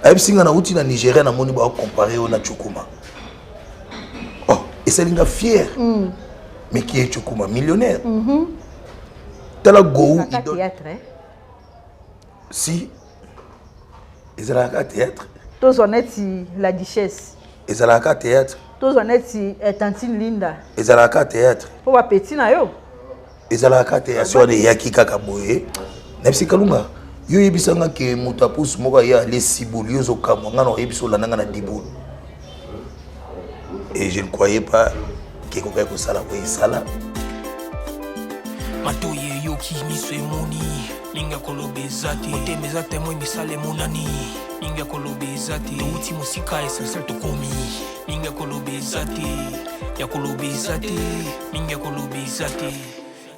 Ayebisi nga nauti na Nigeria, namoni bacompare yo na Chukuma. Oh, esali nga fier. Mais qui est Chukuma? Millionnaire. Tala gou idole. Théâtre, hein? Si ezalaka théâtre. Tozwa neti La Duchesse. Ezalaka théâtre. Tozwa neti Tantine Linda. Ezalaka théâtre. Mpo bapeti na yo. Ezalaka théâtre wana, eyaki kaka boye. Nayebisi Kalunga: yo oyebisanga ke moto apusu moko aye ale sibulu, yo ozokamwa. Nga na oyebisi, olandanga na dibulu. Et je ne croyais pas ke ekokaki kosala oyo esala. Matoyi eyoki, miso emoni, mingi ya koloba eza te. Motema eza témoin, misala emonani, mingi ya koloba eza te. Touti mosika, essentiel tokomi, mingi ya koloba eza te, ya koloba eza te, mingi ya koloba eza te.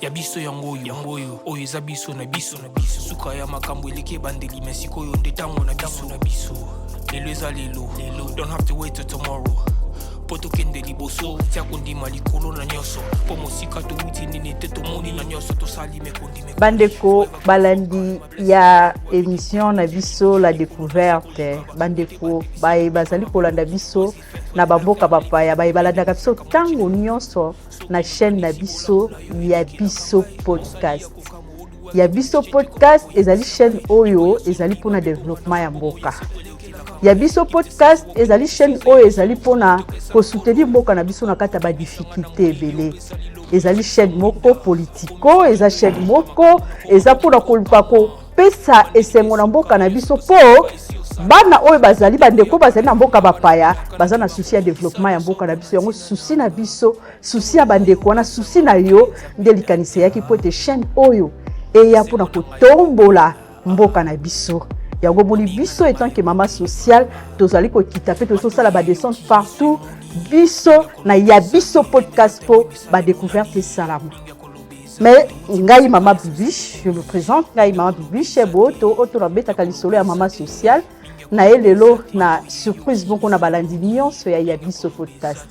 Ya biso yango oyo, yango oyo, oyo eza biso na biso na biso. Suka ya makambo eleki ebandeli, me sikoyo nde ntango na biso na biso. Lelo eza lelo lelo, don't have to wait till tomorrow mpo tokende liboso. Tia kondima likolo na nyonso, mpo mosika towuti nini te, tomoni na nyonso tosali mekondime. Bandeko balandi ya émission na biso La Découverte, bandeko baye bazali kolanda biso na bamboka bapaya, baye balandaka biso ntango nyonso na chaîne na biso ya Biso Podcast. Ya Biso Podcast ezali chaîne oyo ezali mpona développement ya mboka. Ya Biso Podcast ezali chaîne oyo ezali mpona kosoutenir mboka na biso na kati ya badifficulté ebele. Ezali chaîne moko politico, eza chaîne moko eza mpona koluka kopesa esengo na mboka na biso, mpo bana oyo bazali, bandeko bazali na mboka bapaya, baza na souci ya développement ya mboka na biso. Yango souci na biso, souci ya bandeko wana, souci na yo nde likanisi eyaki mpo ete chaîne oyo eya mpona kotombola mboka na biso. Yango moni biso, en tant que mama sociale, tozali kokita mpe tozosala badescente partout, biso na Ya Biso Podcast, mpo badécouverte esalama. Mais ngai mama Bibiche, je me présente, ngai mama Bibiche Boto, oyo tolabetaka lisolo ya mama sociale na ye. Lelo na surprise moko na balandi nyonso ya Biso Podcast.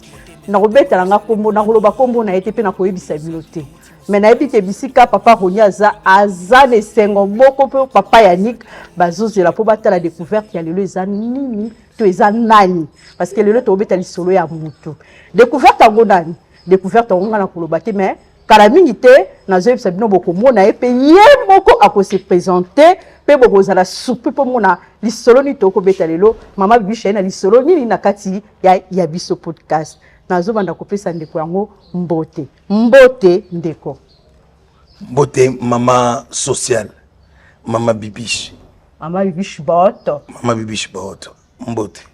Nakobetela nga nkombo, nakoloba nkombo na ye te mpe nakoyebisa bino te, me nayebi ke bisika papa Roni aza na esengo moko, mpe papa Yanik bazozela mpo batala découverte ya lelo eza nini to eza nani, parce que lelo tobeta lisolo ya motu. Découverte yango nani? Découverte yango nga na koloba te, mais kala mingi te nazoyebisa bino, bokomona ye mpe ye moko akose présenter mpe bokozala surpris mpo mona lisolo nini tokobeta lelo. Mama Bibiche ye na lisolo nini na kati ya Biso Podcast. Nazobanda kopesa ndeko yango mbote. Mbote, ndeko. Mbote, mama sociale, mama Bibiche. Mama Bibiche Boto. Mama Bibiche Boto, mbote.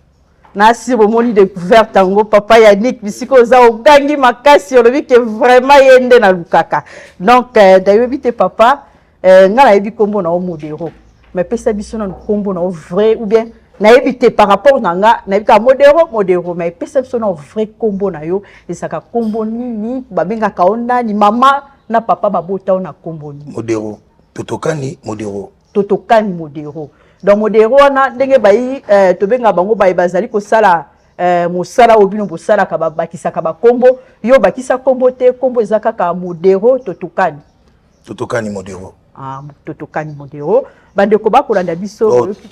Nasi bomoni découverte yango. Papa Yanik, bisika oza, ogangi makasi, olobi ke vraiment ye nde nalukaka. Donc nayebi te, papa, nga nayebi nkombo na yo Modero, mais pesa biso nanu nkombo na yo vrai, ou bien nayebi te, par rapport na nga nayebi kaka Modero, Modero, mais epesa biso na vrai nkombo na yo. Ezalaka nkombo nini? Babengaka yo nani? Mama na papa babota yo na nkombo nini? Modero Totokani Modero. Totokani Modero. Donc Modero wana, ndenge bayi tobengaka bango, baye bazali kosala mosala oyo bino bosalaka, babakisaka bakombo. Yo bakisa nkombo te, nkombo eza kaka Modero Totokani. Totokani Modero. Ah, Totokani Modero. Bandeko bakolanda biso,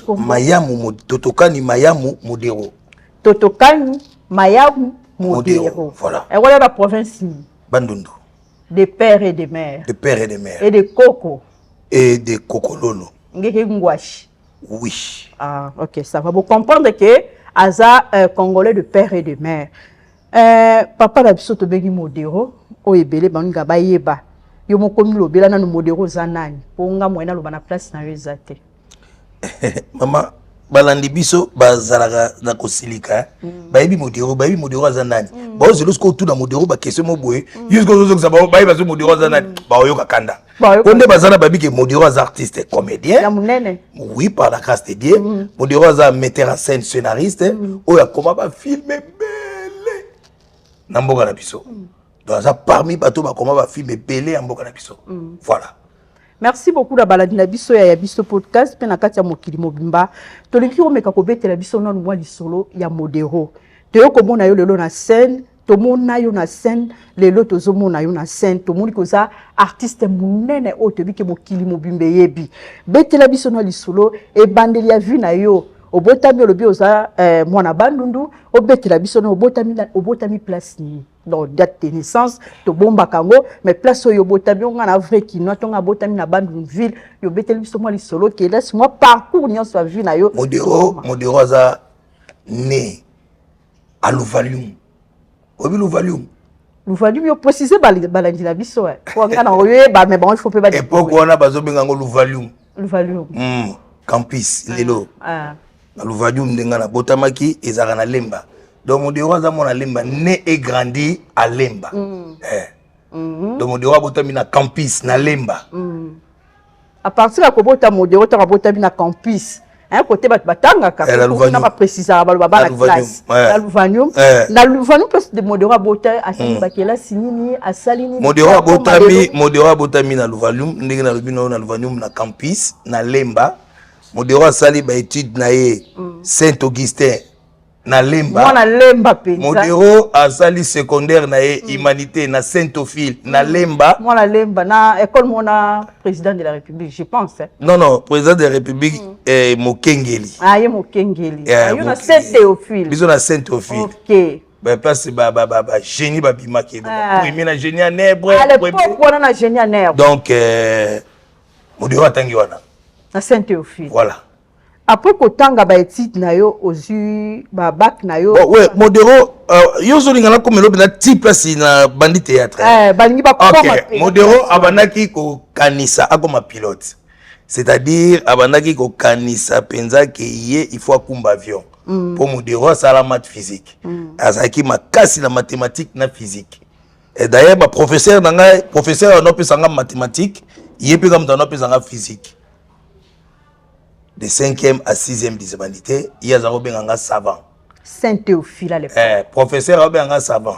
oh, Mayamu, Totokani Mayamu Modero. Totokani Mayamu Modero. Voilà. Wana na province nini? Bandundu. De père et de mère. De père et de mère. Et de koko. Et de kokololo. Ngeke ngwashi. Oui. Ah, ok, ça va. Vous comprendre que aza congolais de père et de mère. Papa na biso tobengi Modero, oyo ebele baninga bayeba yo moko, milobela nanu. Modero oza nani? Mpo nga moye naloba na place na yo eza te. Mama, balandi biso bazalaka na kosilika. Bayebi Modero, bayebi Modero aza nani. Baozela sikoyo otuna Modero baquestion mo boye. Yo sikoyo ozozongisa, bayeba so Modero aza nani, baoyoka kanda. Po nde baza na babi ke Modero aza artiste comédien. Ya monene. Oui, par la grâce de Dieu. Modero aza metteur en scène, scénariste oyo akoma bafilm ebele na mboka na biso. Donc aza parmi bato bakoma bafilm ebele ya mboka na biso. Voilà. Merci beaucoup na balandi na biso ya Biso Podcast mpe na kati ya mokili mobimba. Tolingi komeka kobetela biso nanu mwa lisolo ya Modero. Toyo komona yo lelo na scène, tomona yo na scène lelo, tozomona yo na scène, tomoni koza artiste monene oyo toyebi ke mokili mobimba eyebi. Betela biso na lisolo ebandeli ya vie na yo. Obotami, olobi oza mwana Bandundu. Obetela biso na obotami, obotami place nini? Donc date de naissance tobombaka yango, mais place oyo obotami, onga na vrai Kinois, ntongo abotami na Bandundu ville. Yobeteli biso mwa lisolo, kelasi, mwa parcours nyonso ya vie na yo. Modero, Modero aza né à Louvalium. Oyebi Louvalium? Louvalium, yo précise balandi na biso po nga na oyeba, mais bon, il faut mpe. Époque wana bazobenga yango Louvalium. Louvalium. Campus lelo. Na Louvalium ndenge nabotamaki, ezalaka na Lemba. Donc Modero aza mwana Lemba, né et grandi à Lemba. Eh. Donc Modero abotami na campus na Lemba. À partir ya kobota Modero, ntango abotami na campus, kote bato batangaka, na baprécisaka, baloba bana classe na Louvanium. Na Louvanium, place de Modero abota, asali bakelasi nini, asali nini? Modero abotami, Modero abotami na Louvanium, ndenge nalobi nao, na Louvanium, na campus na Lemba. Modero asali baétude na ye Saint Augustin na Lemba. Mwana Lemba mpenza. Modero asali secondaire na ye humanité na Saint Théophile na Lemba. Mwana Lemba na école mona président de la République, je pense, hein. Non, président de la République, Mokengeli. Ah, ye Mokengeli. Yo na Saint Théophile. Biso na Saint Théophile. Place bagénie babimaki, premier na génie ya Nebre. À l'époque wana na génie ya Nebre. Donc Modero atangi wana. Na Saint Théophile. Voilà. Après kotanga baétude na yo, ozwi babac na yo. Bon, ouais, Modero, yo ozolinga nakomela mpenza ti place na bandi théâtre. Eh, balingi bakoma. Okay. Modero abandaki kokanisa akoma pilote, c'est-à-dire abandaki kokanisa mpenza ke ye il faut akumba avion, mpo Modero asala math physique, azalaki makasi na mathématique na physique. Et d'ailleurs baprofesseur na ngai, professeur ano apesanga mathématique, ye mpe ka moto ano apesanga physique de 5e à 6e des humanités, ye aza kobenga nga savant. Saint Théophile à l'époque. Eh, professeur abenga nga savant.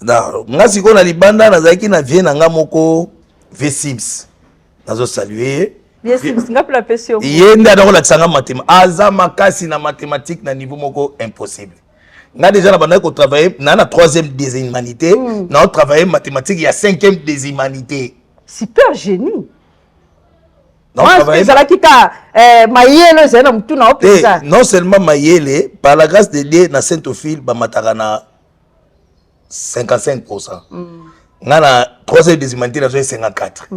Nga sikoyo na libanda nazalaki na vie na nga moko, vie Sims, nazosalue ye. Vie Sims, nga mpe napesi yo. Ye nde aza kolakisa nga mathéma, aza makasi na mathématique na niveau moko impossible. Nga déjà na bandaki kotravaille na troisième des humanités, na otravaille mathématique ya cinquième des humanités. Super génie. Ezalaki ka mayele ezali na motu na opesa. Non seulement mayele, par la grâce de Dieu, na Saint Théophile bamataka na 55. Nga na troisième des humanités nazoi 54,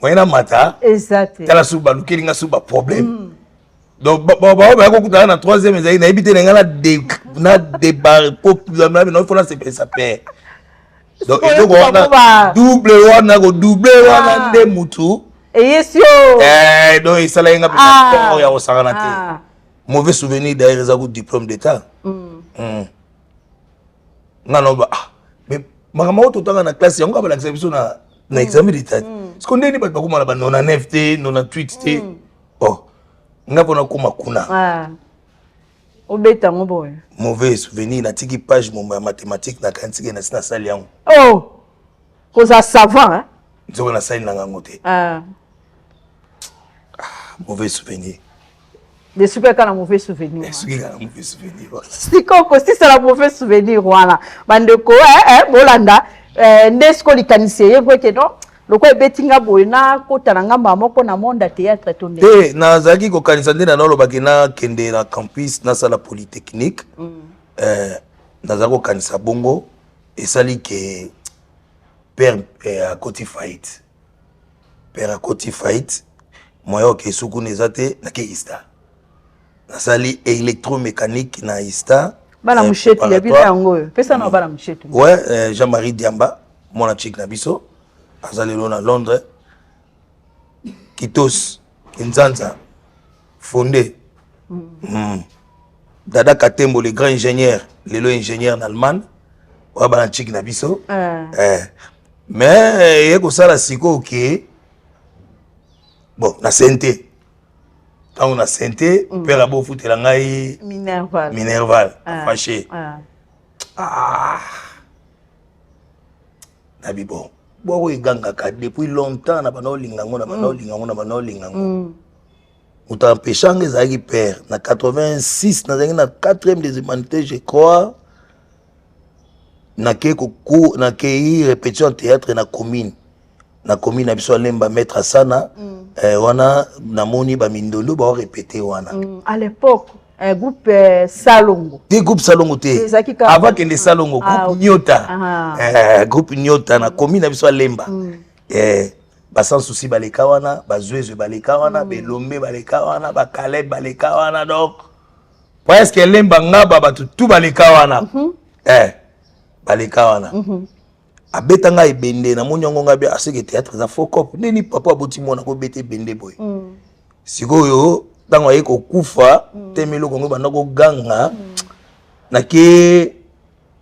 moyen na mata. Tala su balukeli nga su baproblème. Donc bao baya kokutana na troisième, ezali nayebi te na nga na débar po fo nasepelisa père. Donc eloko wana, double wana, kodouble wana nde mutu Eyesi yo. Donc esalaki nga mpenza ya kosakana te. Mauvais souvenir d'ailleurs eza ku diplôme d'état. Nga naoba, ah, mais makambo oyo totanga na classe yango balakisa biso na examen d'état, parce que ndeni bato bakóma na ba 99 te, 98 te. Oh, nga mpona kóma kuna. Obeta yango boye. Mauvais souvenir, natiki page momba ya mathématique, nakanisi ke nasi nasali yango. Oh, kozala savant, hein? Nzoko nasali nanga yango te. Mauvais souvenir. Desuki kaka na mauvais souvenir. Esuki kaka na mauvais souvenir. Sikoyo kosisala mauvais souvenir wana, bandeko, bolanda nde sikoyo likanisi eyeko ete non, lokola ebeti nga boye, nakota na ngambo ya moko na monde ya théâtre to nde? Te, nazalaki kokanisa nde nalobaki nakende na campus, nasala polytechnique. Nazalaki kokanisa bongo, esali ke père akoti faillite. Père akoti faillite, moyen oke kuna eza te. Nake ISTA, nasali électromécanique na ISTA. Bana mushetu ya bino yango oyo, pesa na bana mushetu. Ouais, Jean-Marie Diamba, mwana chik na biso, aza lelo na Londres. Kitos Kinzanza fondé. Dada Katembo, le grand ingénieur, lelo ingénieur na Allemagne, oya bana chik na biso. Mais ye kosala sikoyo ke bon, na sente, ntango na sente, père abofutela ngai minerval. Minerval. Fâché. Ah. Nabi bon, bwako egangaka depuis longtemps, na banda olinga yango, na banda olinga yango, na banda olinga yango. Moto empêchanga ezalaki père. Na 86, nazalaki na 4e des humanités, je crois, nakei nakei répétition ya théâtre na commune na biso alemba, maître Asana. Wana namoni bamindondo baorépéte wana. À l'époque. Groupe Salongo. Te, groupe Salongo te. Ezalaki kaka- Avant kende Salongo, groupe Nyota. Groupe Nyota na commune na biso ya Lemba. Ba Sans Souci baleka wana, bazwezwe baleka wana, belombe baleka wana, bakaleb baleka wana. Donc presque Lemba, Ngaba, bato tu baleka wana. Baleka wana. Abeta ngai ebende, namoni yango ngai aseke théâtre eza faux cop. Ndeni papa aboti mwana kobeta ebende boye. Sikoyo ntango aye kokufa, teme eloko yango ebanda koganga, nake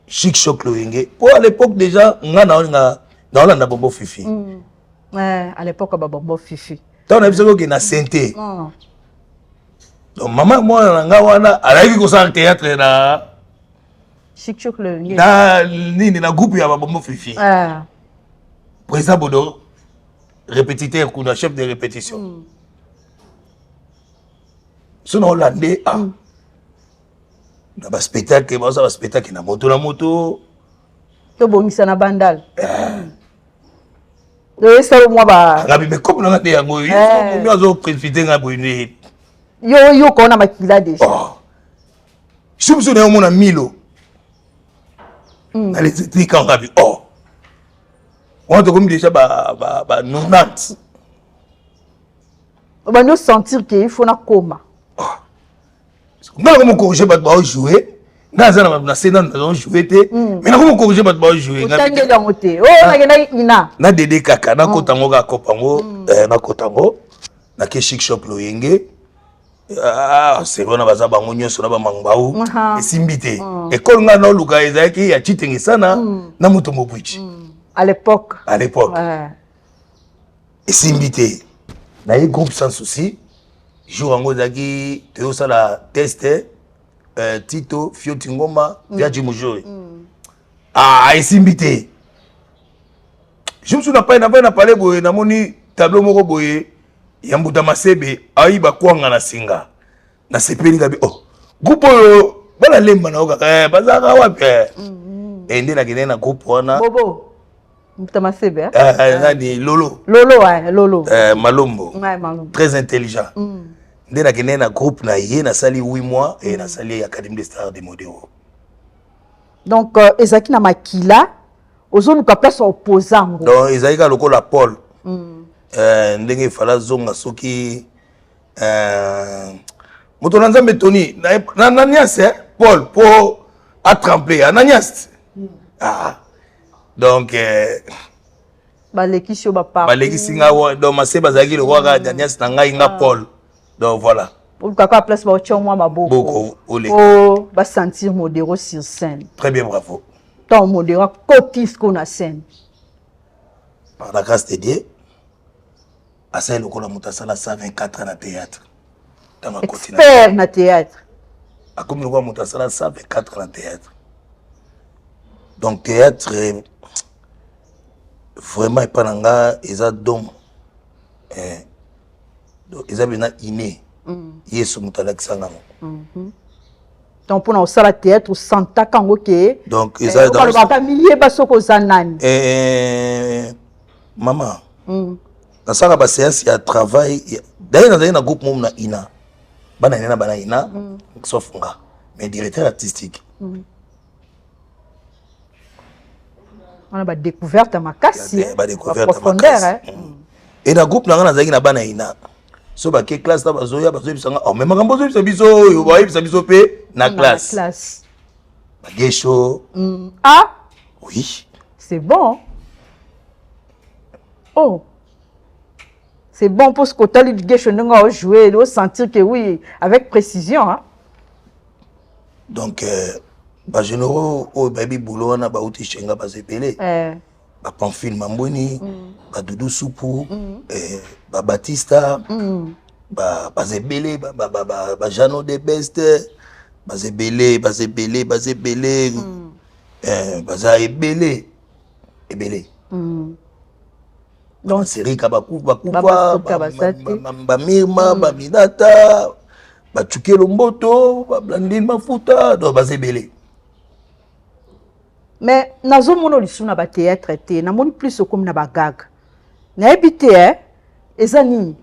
Chic Choc Loyenge, po à l'époque déjà nga naolinga naolanda Bonbo Fifi. À l'époque ba Bonbo Fifi. Ntango na biso kokende na sente. Donc mama mwana na nga wana azalaki kosala théâtre na Chic Choc Loyenge. Na nini, na groupe ya babombo Fifi. Président Bodo, répétiteur kuna, chef de répétition. So na olande, ah, na baspectacle, bazosala baspectacle na moto na moto. Tobongisa na Bandal. Toyesala mwa ba Ngabi me komo nanga nde yango omi azoprofite nga boye nde. Yo yoka ona makila déjà. Oh. So mosusu na yo omona Milo na letrika, ngabi oh, wana tokomi déjà ba 90. Obandi osentir ke il faut nakoma. Nga nakomi corrige bato baojoue. Nga aza na se nanu nazojoue te, mais nakomi corrige bato baojoue. Otangeli yango te o nakendaki ina. Na dede kaka nakota yango, kaka kopa yango, nakota yango, nake Chic Choc Loyenge. Ah, c'est wana baza bango nyonso na bamangbau. Esimbi te. Ekole ngai naoluka ezalaki ya Citenge sana na moto mobwici. À l'époque. À l'époque. Esimbi te, naye groupe Sans Souci. Jour yango ezalaki toyosala test, Tito Fioti Ngoma, Viaji Mujori. Ah, esimbi te. Je mosusu napai navai na pale boye, namoni tableau moko boye ya Mbuta Masebe ayiba kwanga na singa. Nasepeli, ngabi oh, groupe oyo bana Lemba na yo kaka, bazalaka wapi? Nde nakende na groupe wana. Bobo Mbuta Masebe, eh? Nani, Lolo. Lolo, ouais, Lolo. Malombo. Ouais, Malombo. Très intelligent. Nde nakende na groupe na ye, nasali 8 mois e nasali Académie des Stars de Modero. Donc ezalaki na makila, ozoluka place oposa yango. Donc ezalaki kaka lokola Paul, ndenge efala azonga soki moto na Nzambe Tony na Ananias, Paul mpo atrempe Ananias. Ah. Donc balekisi yo baparcours. Balekisi nga donc Masebe azalaki lokola kaka Ananias na ngai, nga Paul. Donc voilà. Oluka kaka place baotya mwa maboko. Boko oleka. Po basentir Modero sur scène. Très bien, bravo. Ntango Modero akoti sikoyo na scène, par la grâce de Dieu, asali lokola moto asala 124 ans na théâtre. Ntango akoti na expert na théâtre. Akomi lokola moto asala 124 ans na théâtre. Donc théâtre vraiment epa na nga eza don, donc eza mpena inné. Yesu moto alakisanga yango. Donc mpona kosala théâtre, osantaka yango ke Donc eza balobaka miyeba soki oza nani. Mama, nasalaka baséance ya travail. D'ailleurs nazali na groupe momo na ina, bana ina na bana ina, sauf nga mais directeur artistique. Wana badécouverte ya makasi. Badécouverte. Profondeur. E na groupe na nga nazalaki na bana ina. So bake classe na bazoya, bazoyebisa nga: "Oh, mais makambo ozoyebisa biso oyo, bayebisa biso mpe na classe." Classe. Bagesho. Ah. Oui. C'est bon, oh, c'est bon, parce que otali Gesho ndenge aojouer, osentir que oui, avec précision, hein? Donc bagénéraux oyo bayebi boulot wana bauti shenga, baza ebele. Bapamphile Mambweni, badudu Supu, babatista, baza ebele, bajano de best, baza ebele, baza ebele, baza ebele, baza ebele ebele. Donc Serika bakufa, bamirma, baminata, bacukelo mboto, bablandine mafuta, donc baza ebele. Mais nazomona lisusu na bathéâtre te, namoni plus okomi na bagaga. Nayebi te, eza nini,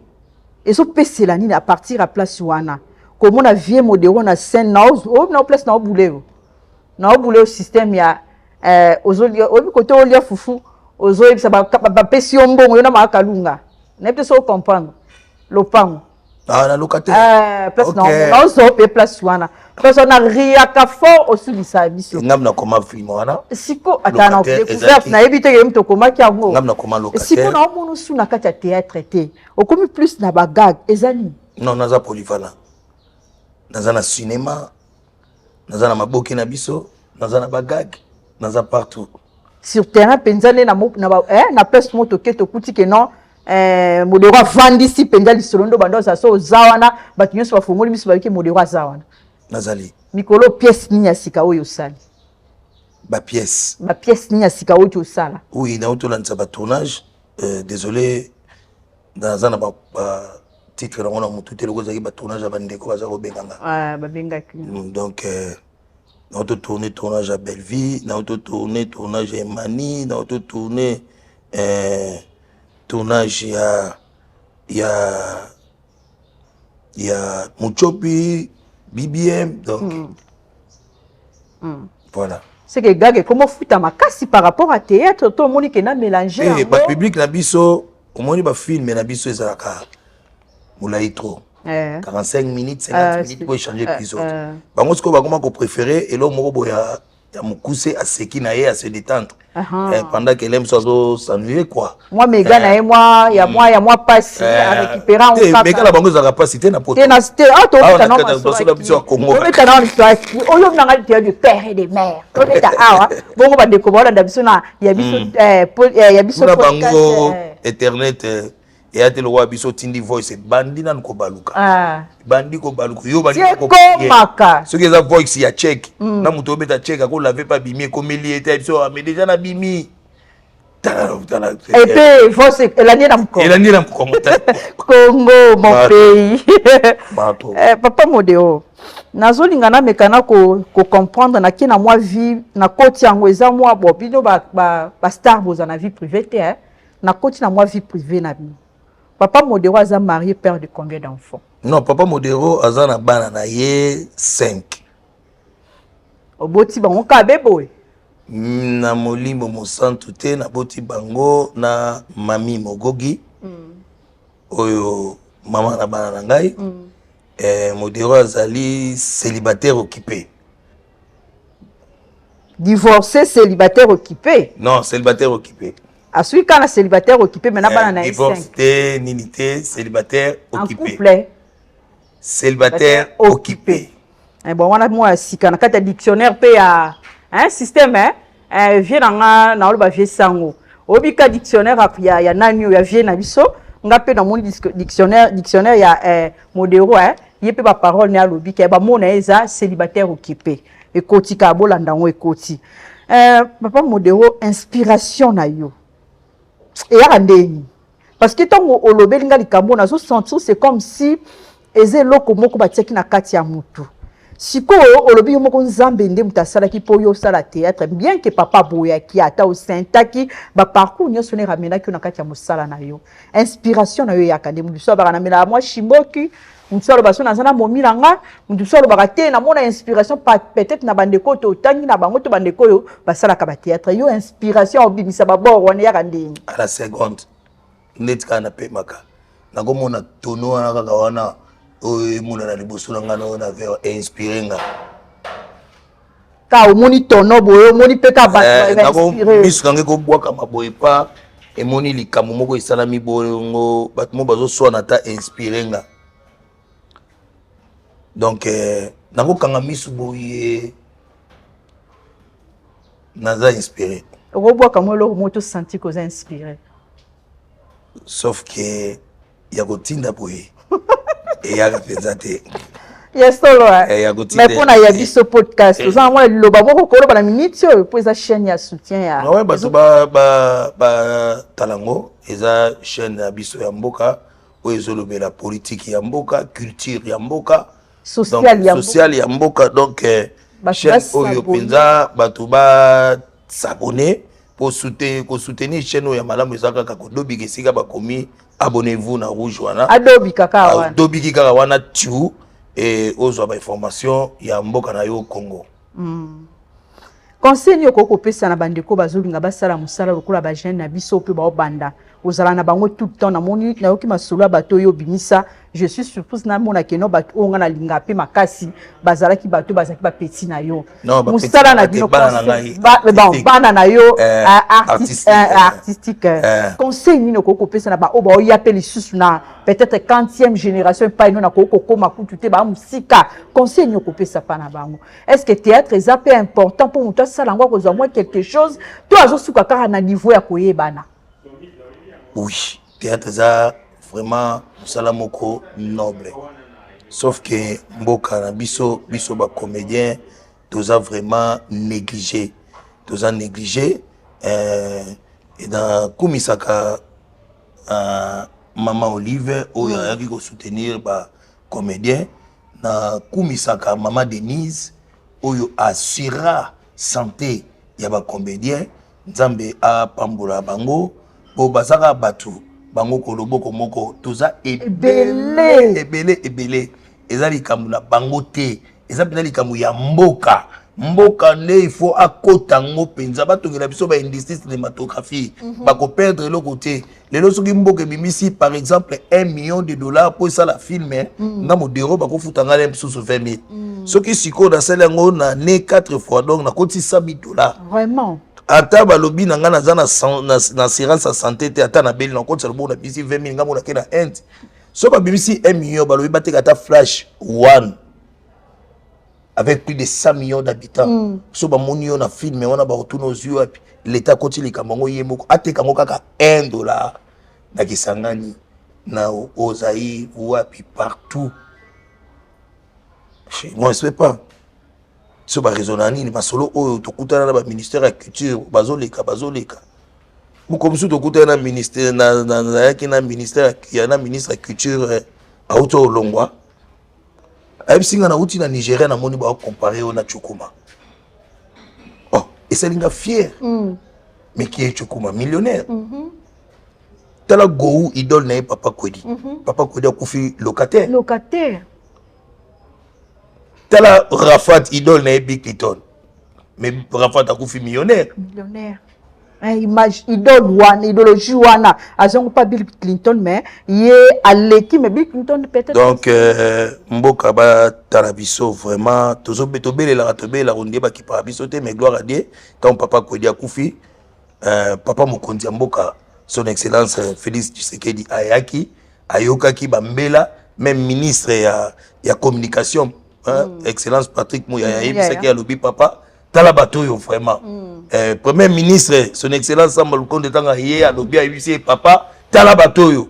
ezopesela nini à partir ya place wana? Komona vieux Modero na scène na oyo na place na obule yo na obule yo système ya ozolia, oyebi kote olia fufu, ozoyebisa bapesi yo mbongo, yo na Makalunga, nayebi te so ocomprendre lopango. Ah, na locataire. Place na ozwa mpe place wana, place wana riaka fort, osilisa biso. Ngam nakoma film wana. Siko ata na découverte, nayebi te ke moto okomaki yango. Ngam nakoma locataire. Siko naomona osu na kati ya théâtre te, okomi plus na bagag, eza nini? Non, naza polyvalent. Naza na cinéma, naza na maboke na biso, naza na bagag, naza partout. Sur terrain mpenza nde na place mo toke, tokuti ke non, Modero avandisi mpenza lisolo ndo bando aza so oza wana, bato nyonso bafongoli miso, bayoki Modero aza wana. Nazali. Mikolo pièce nini ya sika oyo osali? Bapièce? Bapièce nini ya sika oyo tosala? Oui, nauti tolandisa batournage. Désolé, naza na batitre nango na motu te, loko ezalaki batournage ya bandeko baza kobenganga. Babengaki. Donc nauti tourne tournage ya Bellevie, nauti tourne tournage ya Emani, nauti tourne tournage ya Muchopi BBM, donc voilà. C'est que gag ekoma ofuta makasi par rapport à théâtre, to omoni ke na mélange? Eh, bapublic na biso, omoni bafilm na biso ezalaka molai trop, 45 minutes, 50 minutes po échanger épisode. Bango sikoyo bakoma kopréféré eloko moko boye ya mokuse, aseki na ye, ase détendre pendant que ele mosu azosennuye quoi. Mwa mega na ye, mwa ya mwa ya mwa pasi arécupéra. Yango mega na bango ezalaka pasi te na poto. Te, te, awa tobeta na biso ya Congo. Tobeta na oyo nanga théâtre de père et de mère, tobeta awa bongo bandeko baolanda biso na ya biso ya biso. Na bango internet eya te lokola biso. Otindi voice, ebandi nanu kobaluka, ebandi kobaluka, yo bandi. Ekomaka. Soki eza voice ya check na moto obeta check, akolave mpe abimi, ekomeli ye te, biso mais déjà nabimi, tala tala. Epe voice elandi na mokongo. Elandi na mokongo. Congo mon pays. Papa Modero, nazolinga nameka na kocomprendre, nake na mwa vie, nakoti yango, eza mwa bo bino bastar boza na vie privée te, nakoti na mwa vie privée na bino. Papa Modero aza marié, père de combien d'enfants? Non, Papa Modero aza na bana na ye 5. Oboti bango kaka be boye? Na molimo mosantu te, naboti bango na mami Mogogi, oyo mama na bana na ngai. Modero azali célibataire occupé. Divorcé, célibataire occupé? Non, célibataire occupé. Asuki kaka na célibataire occupé, mais na bana na ye? Divorce te, nini te, célibataire occupé. En couple? Célibataire occupé. Bon, wana mwa ya sika na kati ya dictionnaire mpe ya système, vieux na nga, naoloba vieux sango, oyebi ka dictionnaire ya nani oyo ya vieux na biso. Nga mpe namoni dictionnaire ya Modero, ye mpe baparole ne alobi ke bamona ye eza célibataire occupé, ekoti kaka, bolanda yango ekoti. Papa Modero, inspiration na yo eyaka ndeni? Parce que ntango olobeli nga likambo, nazosentir c'est comme si eza eloko moko batiaki na kati ya mutu. Sikoyo olobi yo moko Nzambe nde moto asalaki mpo yo osala théâtre, bien que papa aboyaki, ata osentaki baparcours nyonso ne ramenaki yo na kati ya mosala na yo. Inspiration na yo eyaka nde? Motu mosusu abaka namelaka mwa shimboki, motu aloba so naza na momi na nga, motu mosusu alobaka te namona inspiration peut-être na bandeko oyo totangi na bango to bandeko oyo basalaka bathéâtre. Yo, inspiration obimisa babord wana eyaka ndenge? À la seconde, neti kaka napemaka, nakomona tono wana kaka wana oyo emonana liboso na ngai na oyo na verre, inspire nga. Ka omoni tono boye, omoni mpe ka bato? Miso na ngai ekobwakama boye pa emoni likambo moko esalami bongo, bato moko bazoswana, ata inspire nga. Donc nakokanga miso boye, naza inspiré. Okobwaka mwa eloko moko tosanti koza inspiré. Sauf que ya kotinda boye eyaka mpenza te. Ya solo, mais mpona ya biso podcast, oza na mwa liloba moko koloba na miniti oyo, mpo eza chaîne ya soutien ya? Ouais, bato batala yango, eza chaîne ya biso ya mboka oyo ezolobela politique ya mboka, culture ya mboka, social. Ya mboka. Donc chaîne oyo mpenza, bato bas'abonner po kosoutenir chaîne oyo ya malamu eza kaka kodobika esika bakomi "abonnez-vous" na rouge wana. Adobika kaka wana. Adobiki kaka wana, tiu. E ozwa bainformation ya mboka na yo Congo. Conseil nini okoki kopesa na bandeko bazolinga basala mosala lokola bajeune na biso mpe baobanda ozala na bango tout le temps? Namoni, nayoki masolo ya bato oyo obimisa, je suis surprise. Namona keno bato oyo nga nalinga mpe makasi bazalaki bato bazalaki bapeti na yo. Non, bapeti mosala na na nga te, bino bana na ngai, bon, artistique. Bana na yo artistique, artistique. Conseil nini okoki kopesa na baoyo baoya mpe lisusu na peut-être quantième génération epai no nakoki kokóma kutu te, baa mosika? Conseil nini okopesa mpa na bango? Est ce que théâtre eza mpe important mpo moto asala yango, akozwa mwa quelque chose to azosuka kaka na niveau ya koyebana? Oui, théâtre eza vraiment mosala moko noble, sauf que mboka na biso, biso bacomédien toza vraiment négligé, toza négligé. Nakumisaka mama Olive oyo ayaki kosoutenir bacomédien. Nakumisaka mama Denise oyo assura santé ya bacomédien. Nzambe apambola bango, po bazaka bato bango koloboko moko, toza ebele. Ebele, ebele, ebele. Eza likambo na bango te, eza mpenza likambo ya mboka. Mboka nde il faut akota yango mpenza, batongela biso baindustrie cinématographie. Bakoperdre eloko te. Lelo soki mboka ebimisi par exemple 1 million de dollars mpo esala film, nga Modero bakofuta ngai mosusu 20 000. Soki sikoyo nasali yango na ne 4 fois, donc nakoti 100 000 $. Vraiment. Ata balobi na ngai naza na assurance ya santé te, ata nabeli, nakotisa loboko na bisi 20 000, ngai monake na Inde. So babimisi 1 million, balobi bateka ata flash one avec plus de 100 millions d'habitants. So bamoni yo na film wana, bakotuna ozwi wapi. Leta akoti likambo yango ye moko, ateka yango kaka 1 dollar na Kisangani, na Ozai, wapi, partout. Moi, je sais pas so baraisonna nini. Masolo oyo tokutana na baministère ya culture, bazoleka, bazoleka. Moko mosusu tokutana na ministère, nayaki na ministère ya na ministre ya culture, auti olongwa, ayebisi nga: "Nauti na Nigeria, namoni bakompare oyo na Chukuma." Oh, esali nga fier. Mais qui est Chukuma? Millionnaire. Tala Gou, idole na ye Papa Kwedi. Papa Kwedi akufi locataire. Locataire. Tala Rafat, idole na ye Bill Clinton, mais Rafat akufi millionnaire. Millionnaire. Image idole wana, idéologie wana azongo pa Bill Clinton, mais ye aleki, mais Bill Clinton peut-être. Donc mboka batala biso vraiment. Tobelelaka, tobelelaka, ondie bakipaka biso te. Mais gloire à Dieu, ntango Papa Kwedi akufi, papa mokonzi ya mboka, Son Excellence Félix Tshisekedi, ayaki, ayokaki bambela. Même ministre ya communication, hein, Excellence Patrick Muyaya, ayebisaki, alobi: "Papa, tala bato oyo vraiment." Premier ministre, Son Excellence Samba Lukonde, ntango ye alobi, ayebisi ye: "Papa, tala bato oyo."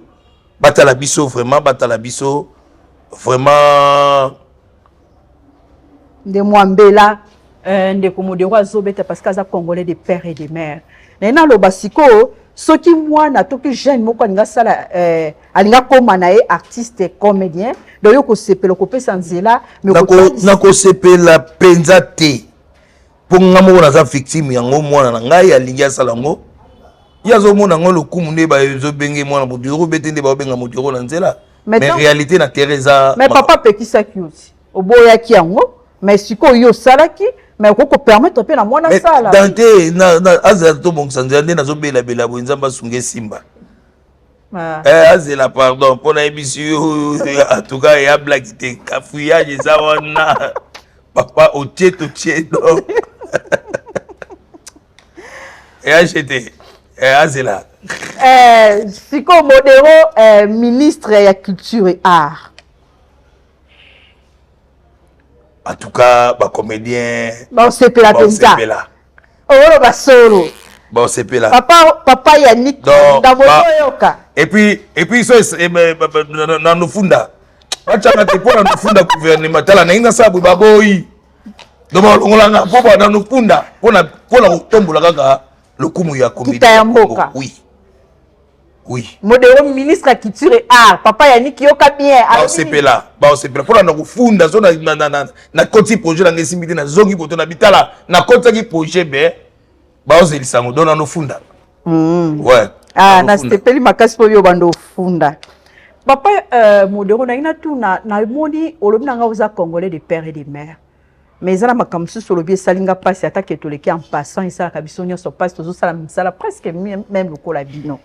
Batala biso vraiment, batala biso vraiment. Nde mwambela ndeko Modero azobeta parce que aza Congolais de père et de mère. Naye naloba sikoyo, soki mwana toki jeune moko alingi asala, alingi akóma na ye artiste comédien, donc yo kosepela kopesa nzela? Nakosepela mpenza te, mpo nga moko naza victime yango. Mwana na ngai alingi asala yango, ye azomona yango lokumu nde bazobenge mwana Modero be te, nde baobenga Modero na nzela, mais réalité na terre eza Mais papa apekisaki yo ti oboyaki yango, mais sikoyo yo osalaki, mais okoki kopermettre mpe na mwana asala. Dante azela, tobongisa nzela nde nazobelabela boye. Nzambe asunga, esimba. Azela, pardon, mpo nayebisi yo, en tout cas eya blague te, cafouillage eza wana. Papa otie, totie, donc eya jete, azela. Sikoyo Modero, ministre ya culture et art. En tout cas bacomédien baosepela mpenza. Baosepela. Oloba solo. Baosepela. Papa, papa Yannick Ndambo, oyoka. Et puis so na nofunda batianga te mpo na nofunda gouvernement. Tala, nalingi nasala boye, baboyi, donc balongolanga mpo na nofunda mpona kotombola kaka lokumu ya comédie Kita ya mboka. Oui. Modero, ministre ya culture et art, papa Yannick, yoka bien. Baosepela, baosepela mpona na kofunda. So nakoti projet nanga, esimbi te, nazongi poto na bitala, nakotisaki projet be baozelisa yango, donc nanofunda, ouais. Ah, nasepeli makasi mpo yo bando ofunda. Papa Modero, nalingi natuna, namoni olobi na nga oza Congolais de père et de mère, mais eza na makambo mosusu olobi esali nga mpasi. Ata ke toleki en passant, esalaka biso nyonso mpasi. Tozosala misala presque même lokola bino.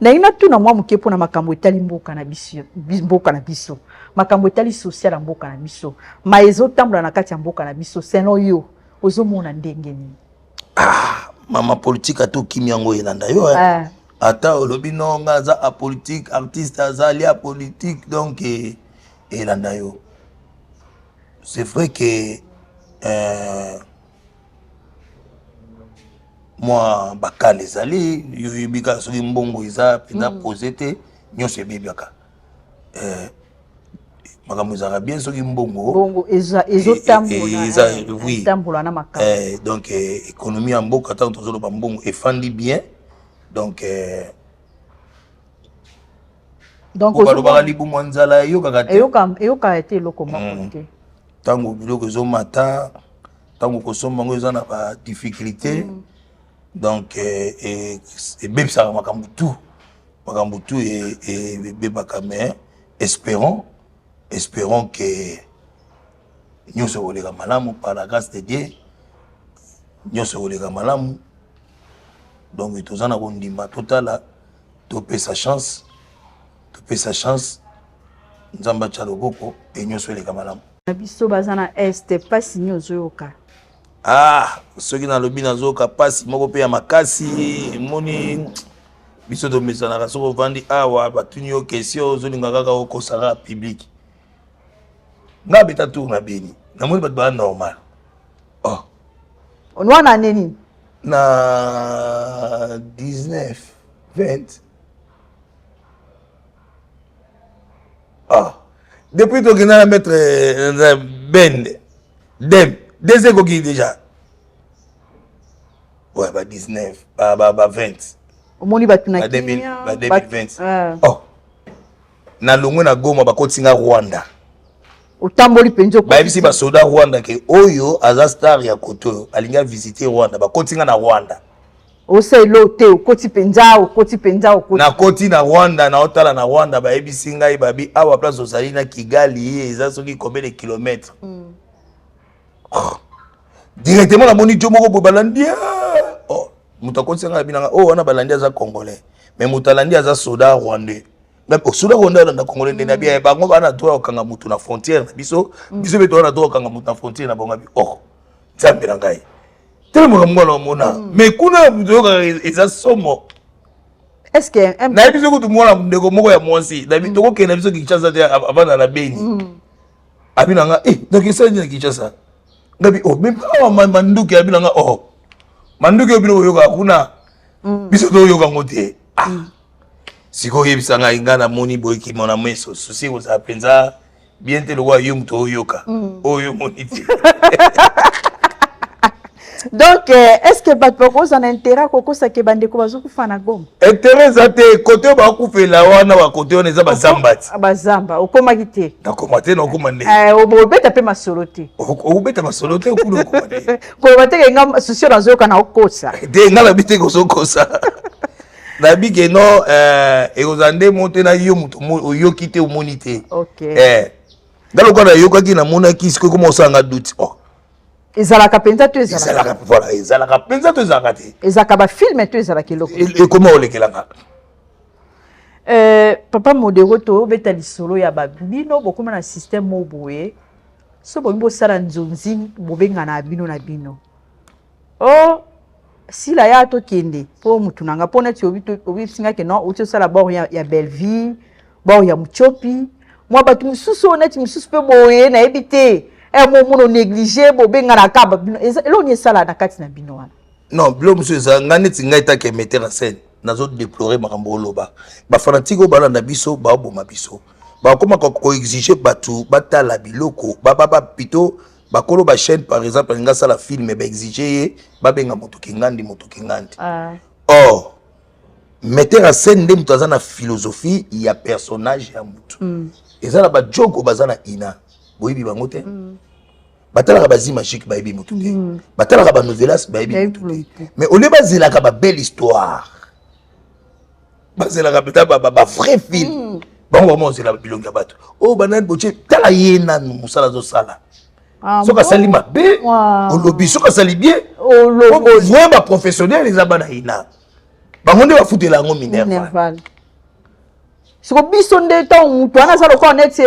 Nalingi natuna mwa moke mpona makambo etali mboka na biso, mboka na biso, makambo etali social ya mboka na biso, ma ezotambola na kati ya mboka na biso. Selon yo, ozomona ndenge nini? Ah, mama, politique ata okimi yango, elanda yo. Ah. Ata olobi no, nga aza apolitique, artiste azali apolitique, donc elanda yo. C'est vrai que mwa bakale ezali. Yo oyebi kaka, soki mbongo eza mpenza pose te, nyonso ebebaka. Makambo ezalaka bien soki mbongo Bongo ezotambola. Oui. Etambola na makambo. Donc économie ya mboka, ntango tozoloba mbongo efandi bien, donc Donc po balobaka libumu ya nzala eyokaka te. Eyokaka te eloko moko te. Ntango biloko ezomata, ntango kosomba yango eza na badifficulté, donc ebebisaka makambo tout, makambo tout ebebaka. Mais espérons que nyonso ekoleka malamu, par la grâce de Dieu, nyonso ekoleka malamu. Donc toza na kondima, totala, topesa chance, topesa chance, Nzambe atya loboko e nyonso eleka malamu. Na biso baza na Est, mpasi nini ozoyoka? Ah, soki nalobi, nazoyoka mpasi moko mpe ya makasi. Emoni biso tomesanaka, soki ovandi awa, batuni yo question, ozolinga kaka okosaka public. Nga abeta tour na Beni, namoni bato baa normal, oh. Wana nini? Na 19 20. Ah, depuis tokenda na maître Ben dem deux ekoki déjà, ouais, ba 19, ba 20. Omoni bato na Ba 2000 kimia. Ba 2020. Ah. Oh, nalongwe na Goma, bakoti nga Rwanda. Otamboli mpenza. Bayebisi basoda Rwanda ke oyo aza star ya kote oyo, alingi avisite Rwanda. Bakoti nga na Rwanda. Osala te, okoti mpenza, okoti mpenza, okoti. Nakoti na Rwanda, naotala na Rwanda, bayebisi ngai, babi awa place ozali na Kigali eza soki combien de kilomètre. Oh. Directement namoni jo moko boye balandi. Ah! Oh, moto akotisi ngai, abi nanga oyo wana balandi aza Congolais, mais moto alandi aza soda rwandais. Soda rwandais alanda Congolais ndenge abi bango baa na droit ya kokanga motu na frontière na biso, biso mpe toza na droit ya kokanga motu na frontière na bango. Abi oh, Nzambe na ngai, tele makambo wana omona, mais kuna toyokaka eza somo. Est ce que Nayebi soki kutu mwana ndeko moko ya mwasi, nayebi tokokende na biso Kinshasa te, avanda na Beni. Abi na nga eh, donc esali nini na Kinshasa? Ngabi oh, même awa manduki. Abi na nga oh, manduki oyo bino boyokaka kuna, biso toyoka yango te. Ah, sikoyo oyebisa ngai, ngai namoni boyekima na meso susi ekozala mpenza bien te lokola yo moto oyoka oyo omoni te. Donc est ce que bato bakozala na intérêt kokosake bandeko bazokufa na Goma? Intérêt eza te. Kote oyo bakufela wana, bakote wana eza bazamba ti. Ah, bazamba okomaki te? Nakoma te, nakoma nde. Obeta mpe masolo te? Okobeta masolo te, okuna okoma te. Koloba te ke nga susi oyo nazoyoka na okosa. Te, nga nabi te kozokosa, nabi ke non, ekozala nde mo te na yo moto oyoki te, omoni te. Nga lokola nayokaki, namonaki, sikoyo koma osala nga doute, oh. Ezalaka mpenza to ezalaka? Ezalaka, voilà, ezalaka mpenza to ezalaka te? Ezalaka bafilm to ezalaka eloko? Ekoma olekelanga. Papa Modero, tobeta lisolo ya babino. Bokóma na système mo boye, so bolingi bosala nzonzi, bobengana ya bino na bino. O sila ya tokende mpo mutu na nga, mpo neti obisinga ke non, outi osala bord ya Belleville, bord ya Mutiopi, mwa bato mosusu oyo neti mosusu mpe boye, nayebi te, momona onéglige, bobenganaka bino. Eloko nini esala na kati na bino wana? Non, biloko mosusu eza ngai neti ngai take metteur en scène, nazodéplore makambo oloba. Bafanatike oyo balanda biso, baoboma biso, bakomaka koexige bato batala biloko plutôt bakolo bachaîne. Par exemple, alingi asala film, baexige ye babenga moto kingandi, moto kingandi. Or metteur en scène nde moto aza na philosophie ya personnage ya motu. Eza na bajoko baza na ina, boyebi bango te. Batalaka bazi magique, bayebi motu te. Batalaka banovelas, bayebi motu te. Mais au lieu bazelaka babelle histoire, bazelaka mpenza bavrai film. Bango bama ozela bilongi ya bato oyo banani botie. Tala ye nanu mosala azosala. Ah, soki asali mabe, olobi. Soki asali bien, vrai baprofessionnel eza bana ina. Bango nde bafutela yango minerval. Minerval. Siko biso nde, ntango moto wana aza lokola neti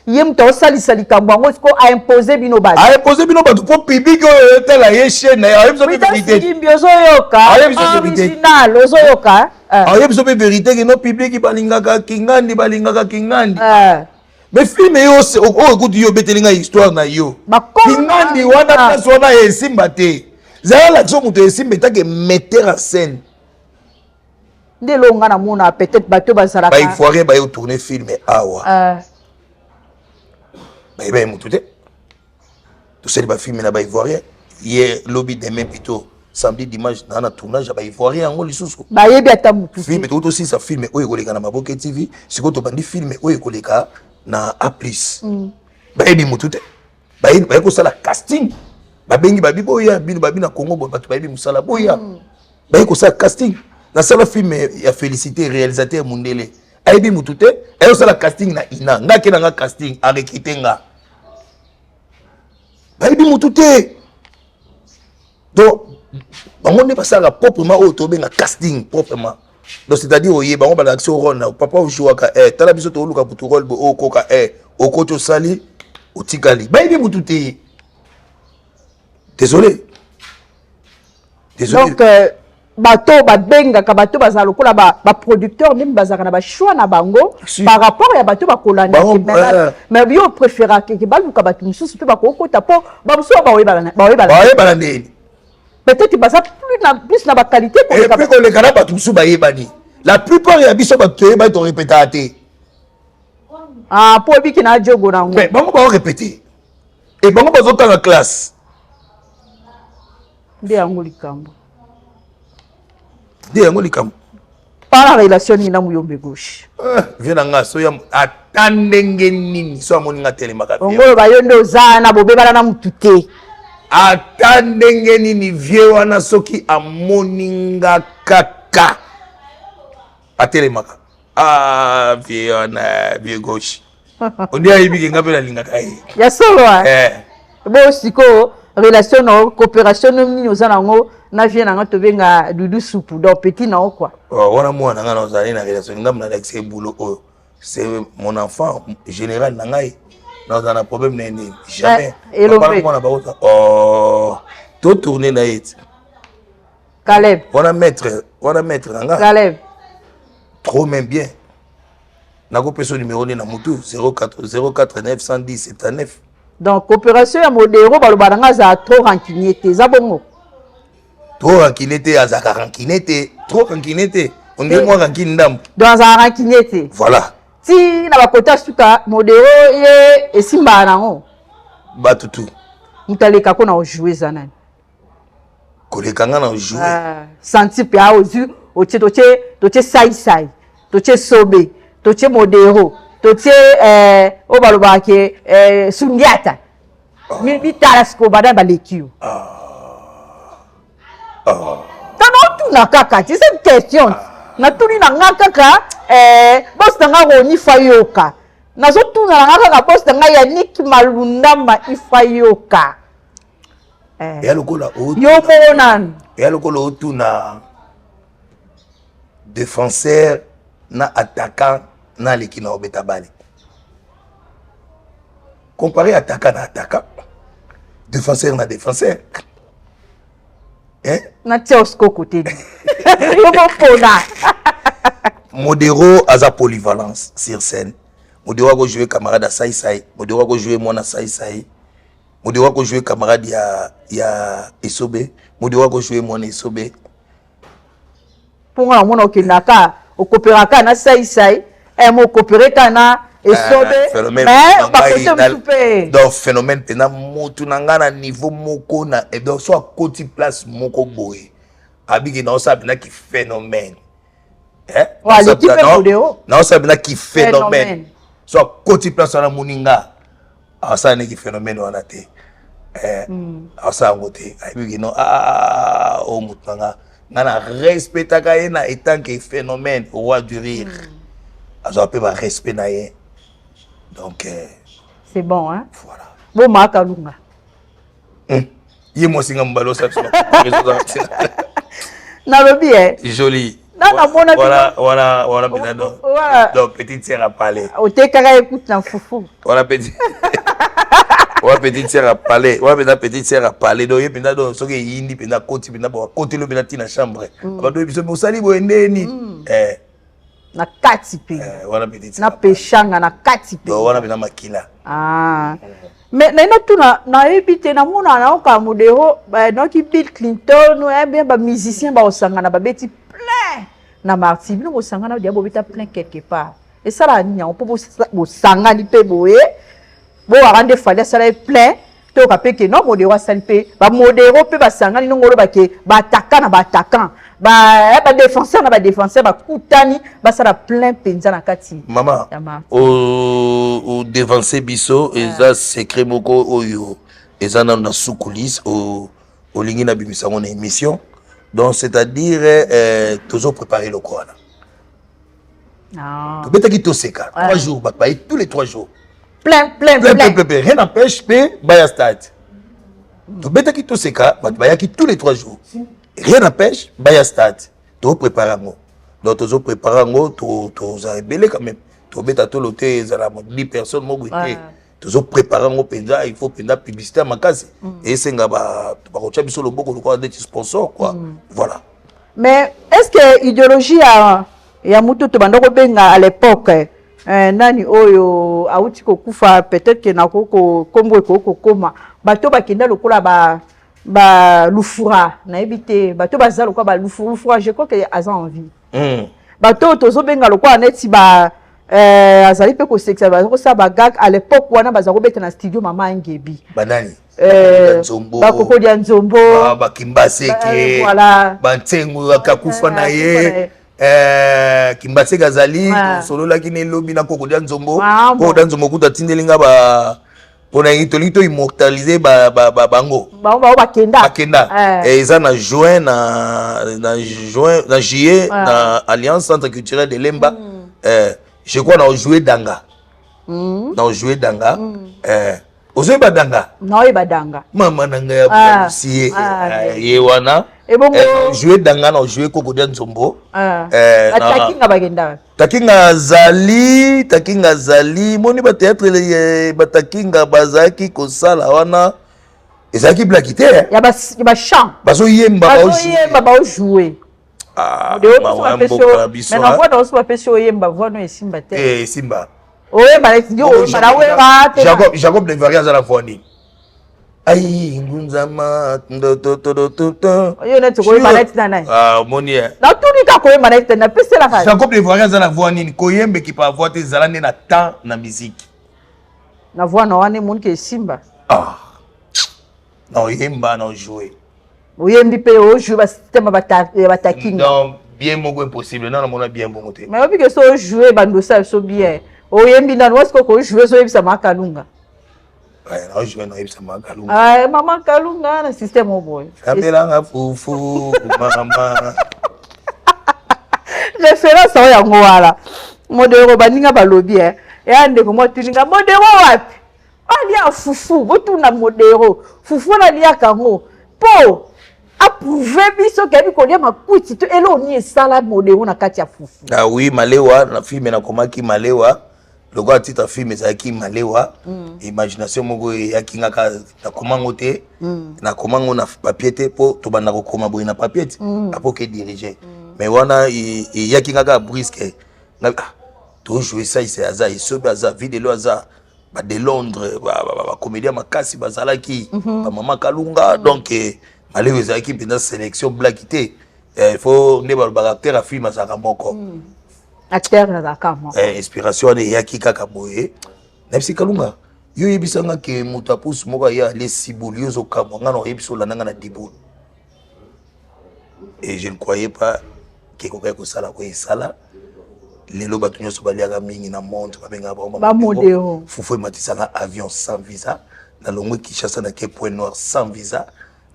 ye moto aosalisa likambo yango, siko aimpose bino bato. Aimpose bino bato mpo public oyo etala ye, chaîne na ye, ayebi biso mpe vérité. Simbi, ozoyoka? Ayebi biso vérité. Original, ozoyoka? Ayebi biso mpe vérité kino public balingaka kingandi, balingaka kingandi. Mais film yo oyo ekuti, yo obeteli ngai histoire na yo. Kingandi wana, place wana esimba te. Zala lakisa moto esimba etake metteur en scène. Nde eloko nga namona, peut-être bato bazalaka Baivoirien baye otourne film awa, bayeba ye motu te. Tosali bafilm na baivoirien ye lobi, demain plutôt, samedi, dimanche naa na tournage ya baivoirien yango lisusu. Bayebi ata motu. Film tokoki tosilisa film oyo ekoleka na Maboke TV. Sikoyo tobandi film oyo ekoleka na A plus. Bayebi motu te. Baye kosala casting, babengi babi boya bino, babi na Congo boye bato bayebi mosala, boya. Baye kosala casting. Nasala film ya Félicité, réalisateur mundele ayebi motu te, aye kosala casting na ina. Nga ake na nga casting, arecruté nga. Bayebi motu te. Donc bango nde basalaka proprement oyo tobenga casting proprement. Donc c'est-à-dire oye, bango balakisi o rôle na papa ojouaka, tala biso tooluka butu rôle boye oyo okoka, okoti, osali, otikali. Bayebi motu te, désolé, désolé. Donc bato babengaka, bato bazala lokola baproducteur ndenge bazalaka na bachoix na bango Si. par rapport ya bato bakolanda. Bango, Mais yo préféraka ke baluka bato mosusu mpe bakokota, mpo bamosusu baoyebana baoyebana. Bayebana ndeni? Peut-être baza plus na baqualité koleka. Et puis koleka na bato mosusu bayebani. La plupart ya biso bato toyebani, torepetaka te. Ah, mpo oyebiki na jogo nango. Mais bango baorépété e, bango bazotanga classe. Nde yango likambo. Nde yango likambo. Par la relation nini na Muyombe Gauche? Ah, vie na nga, so ya ata ndenge nini, so amoni nga, telemaka bien. Ongo oloba yo nde oza na bobebana na mutu te. Ata ndenge nini, vie wana soki amoni nga kaka, atelemaka. Ah, vie wana, vie gauche ondi ayebi ke nga mpe nalingaka ye. Ya solo, ah? Eh. Bo sikoyo relation na coopération no nini oza nango na vie nanga tobenga Dudu Supu, donc petit na yo quoi? Oh, wana mwana nga, nazali na relation ngambo, nalakisa ye boulot oyo. C'est mon enfant général na ngai, nazala na problème na ye nini? Jamais. Eh, elombe. Papa na mwana bakota, oh, totourne na ye ti. Caleb. Wana maître, wana maître na nga. Caleb. Trop même bien. Nakopesa numéro nde na mutu: 04 04 910 79. Donc coopération ya Modero, baloba nanga azala trop rancunier te, eza bongo? Trop rancunier te, azalaka rancunier te, trop rancunier te, ondire mwa rancune ndambo. Donc azala rancunier te. Voilà. Ti na bakota suka, Modero ye esimbaka nango. Bato tu. Moto alekako na ojoue eza nani? Koleka nga na ojoue? Ah, santi mpe a ozwi, otie, totie saisai, totie sobe, totie Modero, totie oyo balobaka ke Sundiata. Mitala sikoyo badani baleki yo. Tana otuna kaka ti cette question, natuni na nga kaka boss na nga Roni Fayoka. Nazotuna na nga kaka boss na nga Yannick Malundamba Ifayoka. Eya lokola Yo moko nanu. Eya lokola otuna défenseur na attaquant na aleki na obeta bale. Comparé attaquant na attaquant, défenseur na défenseur, hein? Natia osiko kote yo mopona. Modero aza polyvalence sur scène. Modero akojouer camarade ya Saisai, Modero akojouer mwana Saisai, Modero akojouer camarade ya Esobe, Modero akojouer mwana Esobe. Mponga namona okendaka okoperaka na Saisai, mo okopere kaka na Esobe, mais bakote mosusu mpe. Donc phénomène mpenza, motu na ngai na niveau moko na, donc so akoti place moko boye, abiki naosala mpenzaki phénomène. Aleki mpe Modero. Naosala mpenzaki phénomène. So akoti place wana, moninga asala neki phénomène wana te, asala yango te. Ayebiki no oyo motu na nga, nga na respectaka ye na etant que phénomène, roi du rire. Azwaka mpe barespect na ye, donc C'est bon, hein? Voilà. Bo Makalunga. Ye mwasi, nga mobali, osala biso. Nalobi e. Joli. Na namona. Voilà, voilà, voilà mpenza, donc donc petite sœur à parler. Otekaka ekute na fufu. Wana petit, wana petite sœur à parler, wana mpenza petite sœur à parler. Donc ye mpenza, donc soki eyindi mpenza, akoti mpenza bo, akoteli mpenza ntina chambre, bato biso bosali boye ndeni. Na kati mpe. Wana petite sœur. Na peshanga na kati mpe. Donc wana mpenza makila. Ah. Mais naye natuna, nayebi te, namona nayoka Modero, nayoki Bill Clinton, bien bamusicien bakosangana, babeti plein na Martyrs. Bino bosangana dia, bobeta plein quelque part, esalaka nini yango mpo bosangani mpe boye, bowaka nde Fally asala ye plein, toyoka mpe ke non, Modero asali mpe, bamodero mpe basangani ndongo oloba ke baattaquant na baattaquant, badéfenseur na badéfenseur bakutani, basala plein mpenza na kati. Mama, ya Martyrs. Odevance biso, eza secret moko oyo eza nano na sous-coulisse, olingi nabimisa yango na émission. Donc c'est-à-dire tozopréparé eloko wana. Ah. Tobetaki Toseka 3 jours, bato baye tous les 3 jours. Plein, plein. Plein. Plein. Plein, plein, plein. Rien n'empêche mpe baya stade. Tobetaki Toseka, bato bayaki tous les 3 jours, rien n'empêche baya stade. Topréparé yango, donc tozopréparé yango, toza ebele quand même, tobeta tolo te, ezala 10 personnes moko boye te. Tozopréparé yango mpenza, il faut mpenza publicité ya makasi, esenga bakotya biso loboko lokola neti sponsor, quoi, voilà. Mais est ce que idéologie ya mutu tobanda kobenga à l'époque, nani oyo awuti kokufa, peut-être ke nako kombo ekoki kokóma, bato bakenda lokola ba balufura, nayebi te, bato baza lokola balufura, je crois que aza en vie. Bato oyo tozobenga lokola neti ba azali mpe kosekisa, baza kosala bagag à l'époque wana, baza kobeta na studio Mama Ngebi. Banani? Nzombo. Bakokodia Nzombo. Bakimbaseke. Voilà. Bantsengo akakufa na akufa na ye. ye. Kimbaseke azali. Tosololaki na elobi na Kokodia Nzombo. Kokodia Nzombo kuta atindeli nga ba mpona tolingi to immortaliser bango. Bango bakenda. Bakenda. Eza na juin, na juin, na juillet, na Alliance Centre Culturel de Lemba. Je crois na ojouer Danga. Na ojouer Danga. Ozoyeba Danga? Naoyeba Danga. Mama na ngai ya Lucie. Ye wana. Ebongo? Na ojouer Danga, na ojouer Kokodia Nzombo. Batakinga bakenda? Takinga azali, Takinga azali. Moni bathéâtre, batakinga bazalaki kosala wana, ezalaki blague te, eh. Ya bachamp. Bazoyemba. Bazoyemba, baojoue. Ah, mawa ya mboka na biso. Mais na voix na oso bapesi oyemba, voix no esimba te. Esimba. Oyemba neti yo oyemba na wera te. Jacob de Varia aza na voix nini? Ai ngunzama ndototototo. Yo neti koyemba neti na nani? Ah, omoni ye. Natuni kaka, koyemba neti te, napeselaka. Jacob de Varia aza na voix nini? Koyemba ekipa voix te, ezala nde na temps na musique. Na voix na wana emoni ke esimba. Ah, na oyemba, na ojoue. Oyembi mpe, ojoue basystème ya batakinga. Donc bien moko impossible, nana mona bien bongo te. Mais oyebi ke so ojoue bando osala biso bien, oyembi nanu wasiko kojoue, ozoyebisa Mama Kalunga. Na ojoue, na oyebisa Mama Kalunga. Ah, Mama Kalunga na système oyo boye. Kabelanga fufu mama. Référence oyo yango wana Modero, baninga balobi e eya ndeko mwa tuninga Modero wapi alia fufu, botuna Modero fufu wana aliaka yango mpo aprouve biso ke ayebi kolia makwiti to eloko nini esala Modero na kati ya fufu. Ah oui, Malewa. Na film nakomaki Malewa, lokola titre film ezalaki Malewa. Imagination moko eyaki nga kaka, nakomango te, nakomango na papier te, mpo tobanda kokoma boye na papier te, apo ke dirige. Mais wana eyaki nga kaka brusque. Ah, tojoue saise, aza Esobe, aza Videlo, aza bade Londres, bacomédien makasi bazalaki, bamama Kalunga. Donc Malewa ezalaki mpenza sélection blague te. Il faut nde balobaka acteur ya film azalaka moko. Acteur azalaka moko. Inspiration wana eyaki kaka boye, nayebisi Kalunga: yo oyebisanga ke moto apusu moko aya ale sibulu, yo ozokamwa nga na oyebisi olanda nga na dibulu. Et je ne croyais pas ke ekokaki kosala oyo esala lelo. Bato nyonso baliaka mingi na monde babengaka bango Bamodero. Fufu ematisanga avion sans visa, nalongwe Kinshasa, nake Point Noir sans visa,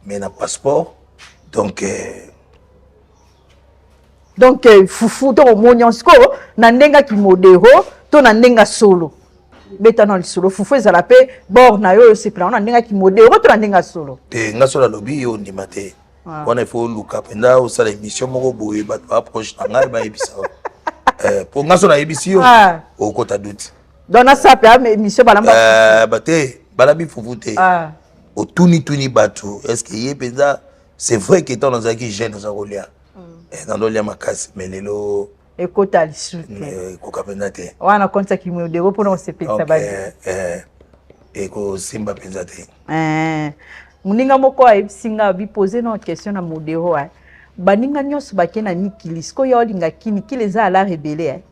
mais na passeport. Donc Donc eh, fufu to omoni yango sikoyo na ndenge ya kimodero to na ndenge ya solo. Beta na lisolo fufu ezala mpe bord na yo oyo osepela yango na ndenge ya kimodero to na ndenge ya solo. Te, nga solo alobi yo ondima te. Ah. Wana il faut oluka mpenza osala émission moko boye bato baproche na ngai bayebisa yo. Eh, po nga so nayebisi yo ah. okota doute. Donc nasala mpe émission balamba. Eh, ba te balambi fufu te. Ah. Otuni tuni bato est ce que ye mpenza c'est vrai que ntango nazalaki jeune naza kolia. Eh, nandolia makasi mais lelo ekota lisusu te eh, ekoka mpenza te wana konti kimodero mpona kosepelisa bato eh, ekosimba mpenza te. Moninga moko ayebisi nga bipose na question na modero, baninga nyonso bake na mikili, sikoyo ya olinga kini kili eza alar ebele.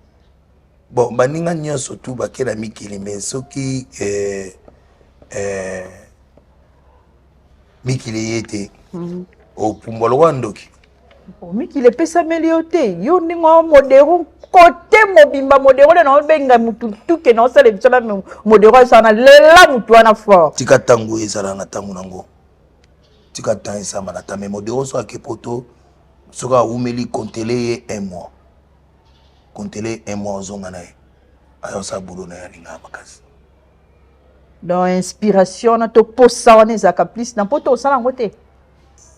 Bon, baninga nyonso tu bake na mikili, mais soki mikili eye te, opumbwa lokola ndoki. Mikili epesameli yo te, yo ndenge wa modero kote mobimba modero nde naobenga mutu tuke naosala biso na modero asala na lela mutu wana fort. Tika ntango ezala na ntango nango, tika temps esamba na temps. Mais modero so ake poto, soki awumeli, kontele ye un mois, kontele un mois, ozonga na ye, ayosala bulo na ye alingaka makasi. Donc inspiration wana to posa wana ezalaka plus na poto, osala yango te.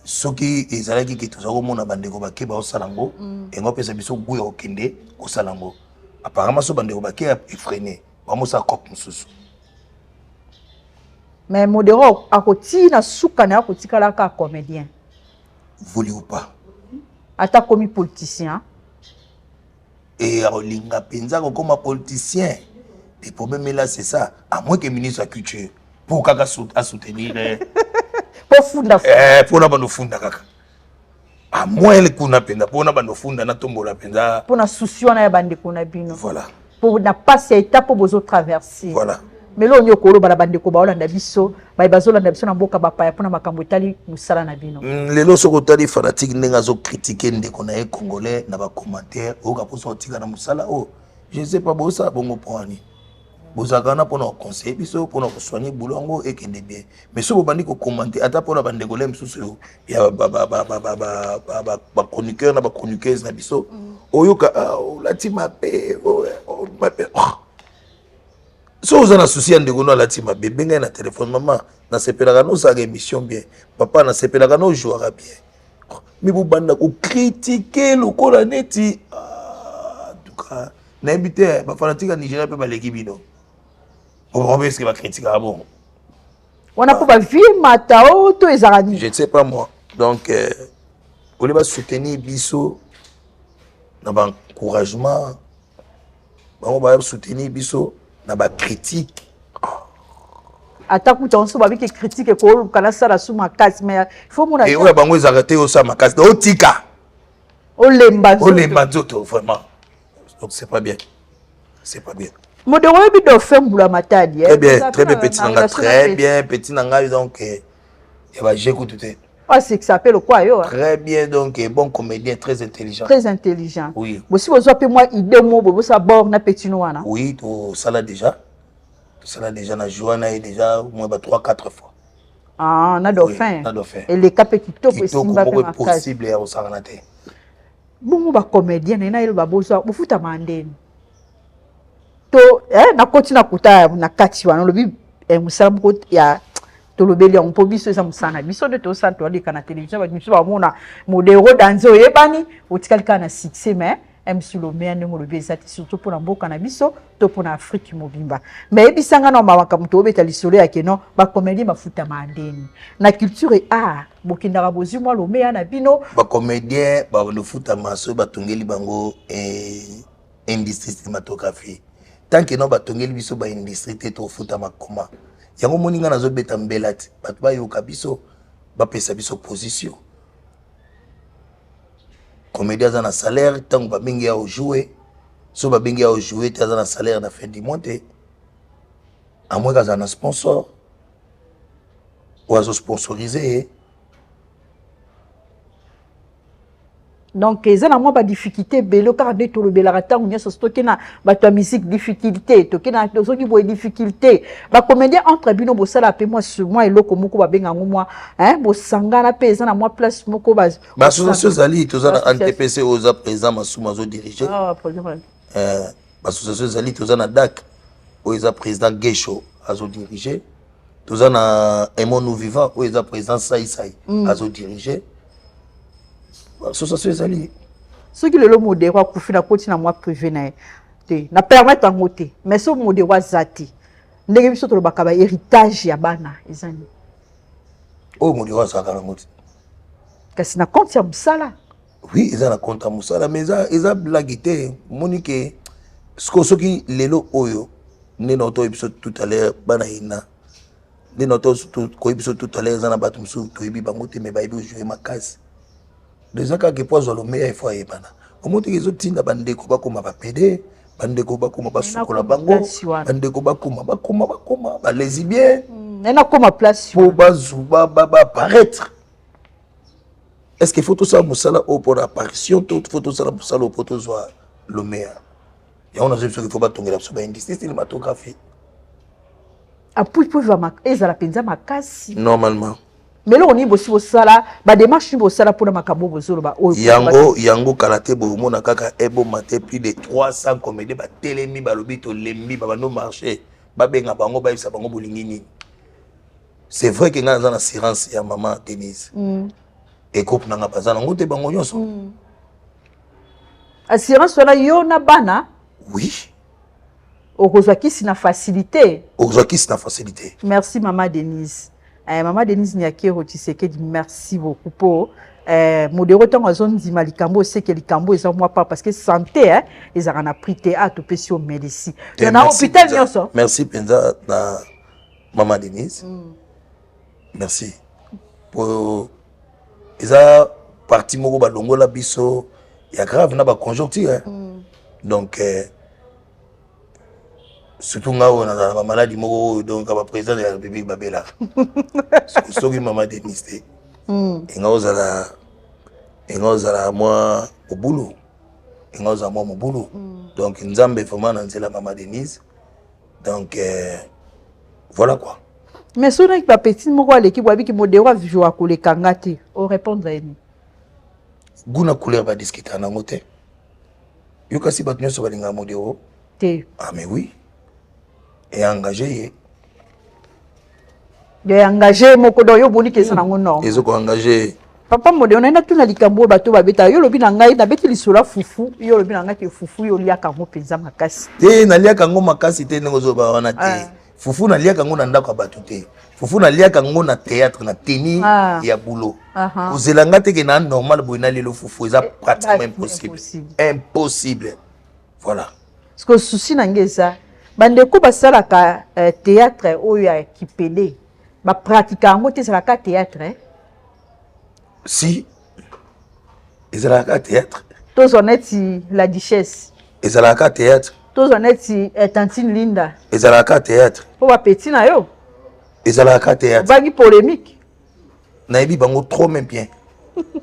Soki ezalaki ke toza komona bandeko bake baosala yango, yango apesa biso goût ya kokende kosala yango. Apparemment so bandeko bake efreine, bamosala cope mosusu. Mais modero akotina suka na ye akotikala kaka comédien. Voulu ou pas. Ata komi politicien. E akolinga mpenza kokoma politicien. Le problème est là, c'est ça, à moins que ministre ya culture pour kaka asoutenir. Mpo funda. Mpona bando funda kaka, à moins kuna mpenza mpona bando funda natombola mpenza. Mpona souci wana ya bandeko na bino. Voilà. Mpo na pasi ya étape oyo bozotraverse. Voilà. Mais lelo nini okoloba na bandeko baolanda biso, baye bazolanda biso na mboka bapaya, mpona makambo etali mosala na bino? Lelo soki otali fanatique ndenge azocritiquer ndeko na ye congolais na bacommentaire, oyoka mposa otika na mosala oyo. Je sais pas bosala bongo mpo wani bozalaka wana mpona koconseiller biso, mpona kosoigner boulot yango ekende bien. Mais soki bobandi kocommenter ata mpona bandeko le mosusu ya bachroniqueur na bachroniqueuse na biso, oyoka olati mabe, mabe. So oza na souci ya ndeko no alati mabe, bengai na telefone: "Mama, nasepelaka nosalaka émission bien. Papa, nasepelaka nojouaka bien." Mais bobanda kocritiquer lokola neti, en tout cas nayebi te, bafanatique ya Nigeria mpe baleki bino. Eske bacritiquaka bongo? Wana mpo bavie mata o to ezalaka nini? Je ne sais pas moi. Donc olie basoutenir biso na baencouragement, bango basoutenir biso na bacritique. Ata kuta onso babiki critique ekoluka nasala su makasi, mais il faut mona. Oyo bango ezalaka te, osala makasi, otika. Olemba. Olemba nzoto vraiment. Donc c'est pas bien, c'est pas bien. Modero, oyebi Dauphin Mbula Matadi? Très bien, très bien, petit nanga, très bien, petit nanga. Donc ya baje kutu te. Asekisa mpe lokwa yo. Très bien, donc bon comédien, très intelligent. Très intelligent. Oui. Bosi bozwa mpe mwa idée mo boye bosala bord na petino wana? Oui, tosala déjà, tosala déjà na joie na ye déjà au moins ba 3 4 fois. Ah, na Dauphin. Oui, na Dauphin. Eleka mpe kitoko, esimba mpe makasi. Possible ya kosakana te. Bongo bacomédien na ye nayeloba, bozwa bofutama ndeni to nakoti na kuta na kati wana, olobi mosala moko ya tolobeli yango mpo biso eza mosala na biso nde tosala, toaleka na télévision, bato misusu bamona modero danze, oyebani, otikali kaka na succès. Mais MC Lomea, ndenge olobi eza te, surtout mpona mboka na biso to mpona Afrique mobimba. Mais yebisanga na makambo toobeta lisolo ya keno bacomédien bafutama ndeni na culture et art, bokendaka bozwi mwa lomeya na bino? Bacomédien balofutama soki batongeli bango industrie cinématographie. Tant que no batongeli biso baindustrie te, tofutama koma yango. Moni ngai nazobeta mbela te, bato bayoka biso, bapesa biso position. Comédien aza na salaire ntango babengi ya ojoue. So babengi ya ojoue te, aza na salaire na fin du mois te, à moins kazala na sponsor oyo azosponsorize ye. Donc eza na mwa badifficulté ebele kaka nde tolobelaka ntango nyonso. So toke na bato ya musique, difficulté, toke na soki boye, difficulté. Bacomédien entre bino bosala mpe mwa eloko moko babenga yango mwa bosangana mpe, eza na mwa place moko. Baassociation ezali, toza na ANTPC oyo oza président Masumu azodirige. Baassociation ezali, toza na DAC oyo eza président Gesho azodirige, toza na Aimons Nous Vivant oyo eza président Saisai azodirige. Association ezali. Soki lelo Modero akufi, na koti na mwa privé na ye te, na permettre yango te, mais so Modero aza te, ndenge biso tolobaka, bahéritage ya bana eza nini? Oyo Modero azalaka nango te. Kasi na compte ya mosala. Oui, eza na compte ya mosala, mais eza blague te. Omoni ke siko soki lelo oyo nde na otoyebi biso tout à l'heure, bana ina nde na koyebi biso tout à l'heure, eza na bato mosusu toyebi bango te, mais bayebi ojouer makasi. Eza kaka epo azwa lomeya, efo ayebana. Omoni teke ezotinda bandeko bakóma bapédé, bandeko bakóma basukola bango, bandeko bakóma bakóma bakóma balesbien. Nakóma place. Mpo bazuba baparaître. Est ce que faut tosala mosala oyo mpona apparition to faut tosala mosala oyo mpo tozwa lomeya? Yango nazoyebi soki faut batongela biso baindustrie cinématographie. Appui mpo ezala mpenza makasi. Normalement. Mais eloko nini bosi bosala, badémarche nini bosala mpona makambo bozoloba oyo? Yango kala te, bomona kaka eboma te. Plus de 300 comédien batelemi, balobi tolembi, babando marché, babenga bango, bayebisa bango bolingi nini. C'est vrai ke ngai naza na assurance ya mama Denise. E groupe nanga baza nango te, bango nyonso. Assurance wana, yo na bana? Oui. Okozwa kisi na facilité. Okozwa kisi na facilité. Merci mama Denise. Mama Denise Nyakero Tshisekedi, merci beaucoup po Modero ntango azondima likambo oseke likambo eza mwa pa, parce que santé ezalaka na prix te. A topesi yo merci na hôpital nyonso. Merci mpenza na mama Denise. Merci po eza parti moko balongola biso ya grave na baconjoncture. Donc surtout nga oyo nazala na bamaladi moko oyo, donc baprésident de la République babelaka. Soki mama Denise te, enga ozala mwa mobulu, enga ozala mwa mobulu. Donc Nzambe vraiment na nzela mama Denise. Donc voilà quoi. Mais soki bapetite moko aleki bwabiki Modero ajoua koleka nga te, orépondre ye nini? Goût na couleur badiscutaka nango te. Yo kasi bato nyonso balingaka Modero te. Ah mais oui, e engage ye. Yo engage moko, donc yo oboniki eza nango normal. Ezoko engage. Papa Modero, naye natuna likambo oyo bato babetaka. Yo olobi na ngai, nabeti lisolo ya fufu, yo olobi na ngai ke fufu yo oliaka yango mpenza makasi. Te, naliaka yango makasi te ndenge ozoba wana te. Fufu naliaka yango na ndako ya bato te. Fufu naliaka yango na théâtre, na tenue ya boulot. Kozela nga teke na normal boye nalelo fufu, eza pratiquement impossible, impossible, voilà. Parce que souci na ngai eza bandeko basalaka théâtre oyo ya kipédé, bapratika yango te, ezalaka théâtre. Si, ezalaka théâtre. Tozwa neti La Duchesse. Ezalaka théâtre. Tozwa neti Tantine Linda. Ezalaka théâtre. Mpo bapeti na yo. Ezalaka théâtre. Obangi polémique. Nayebi bango trop même bien,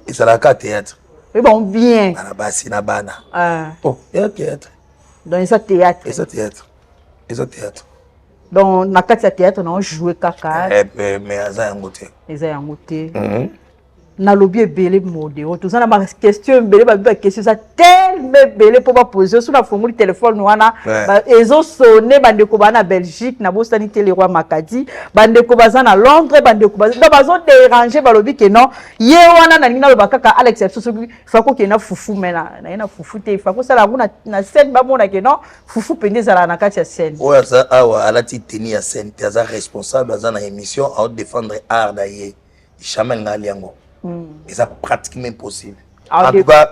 ezalaka théâtre. Oyebi bango bien. Bana basi na bana. Oh, eza théâtre. Donc eza théâtre. Eza théâtre, eza théâtre. Donc na kati ya théâtre na ojoue kaka. Mais aza yango te. Eza yango te. Nalobi ebele, Modero, toza na baquestion ebele, babi baquestion eza telema ebele mpo bapose. So nafongoli telefone wana, ezosone. Bandeko baza na Belgique, nabosani te Leroy Makadi, bandeko baza na Londres, bandeko donc bazodérange, balobi ke non, ye wana nalingi naloba kaka Alex ya biso, soki fa kokende na fufu, me naye na fufu te, fa kosala yango na scène, bamona ke non, fufu mpenza ezalaka na kati ya scène. Oyo aza awa alati tenue ya scène te, aza responsable, aza na émission, aodéfendre art na ye. Jamais nga alia yango, eza pratiquement impossible. En tout cas,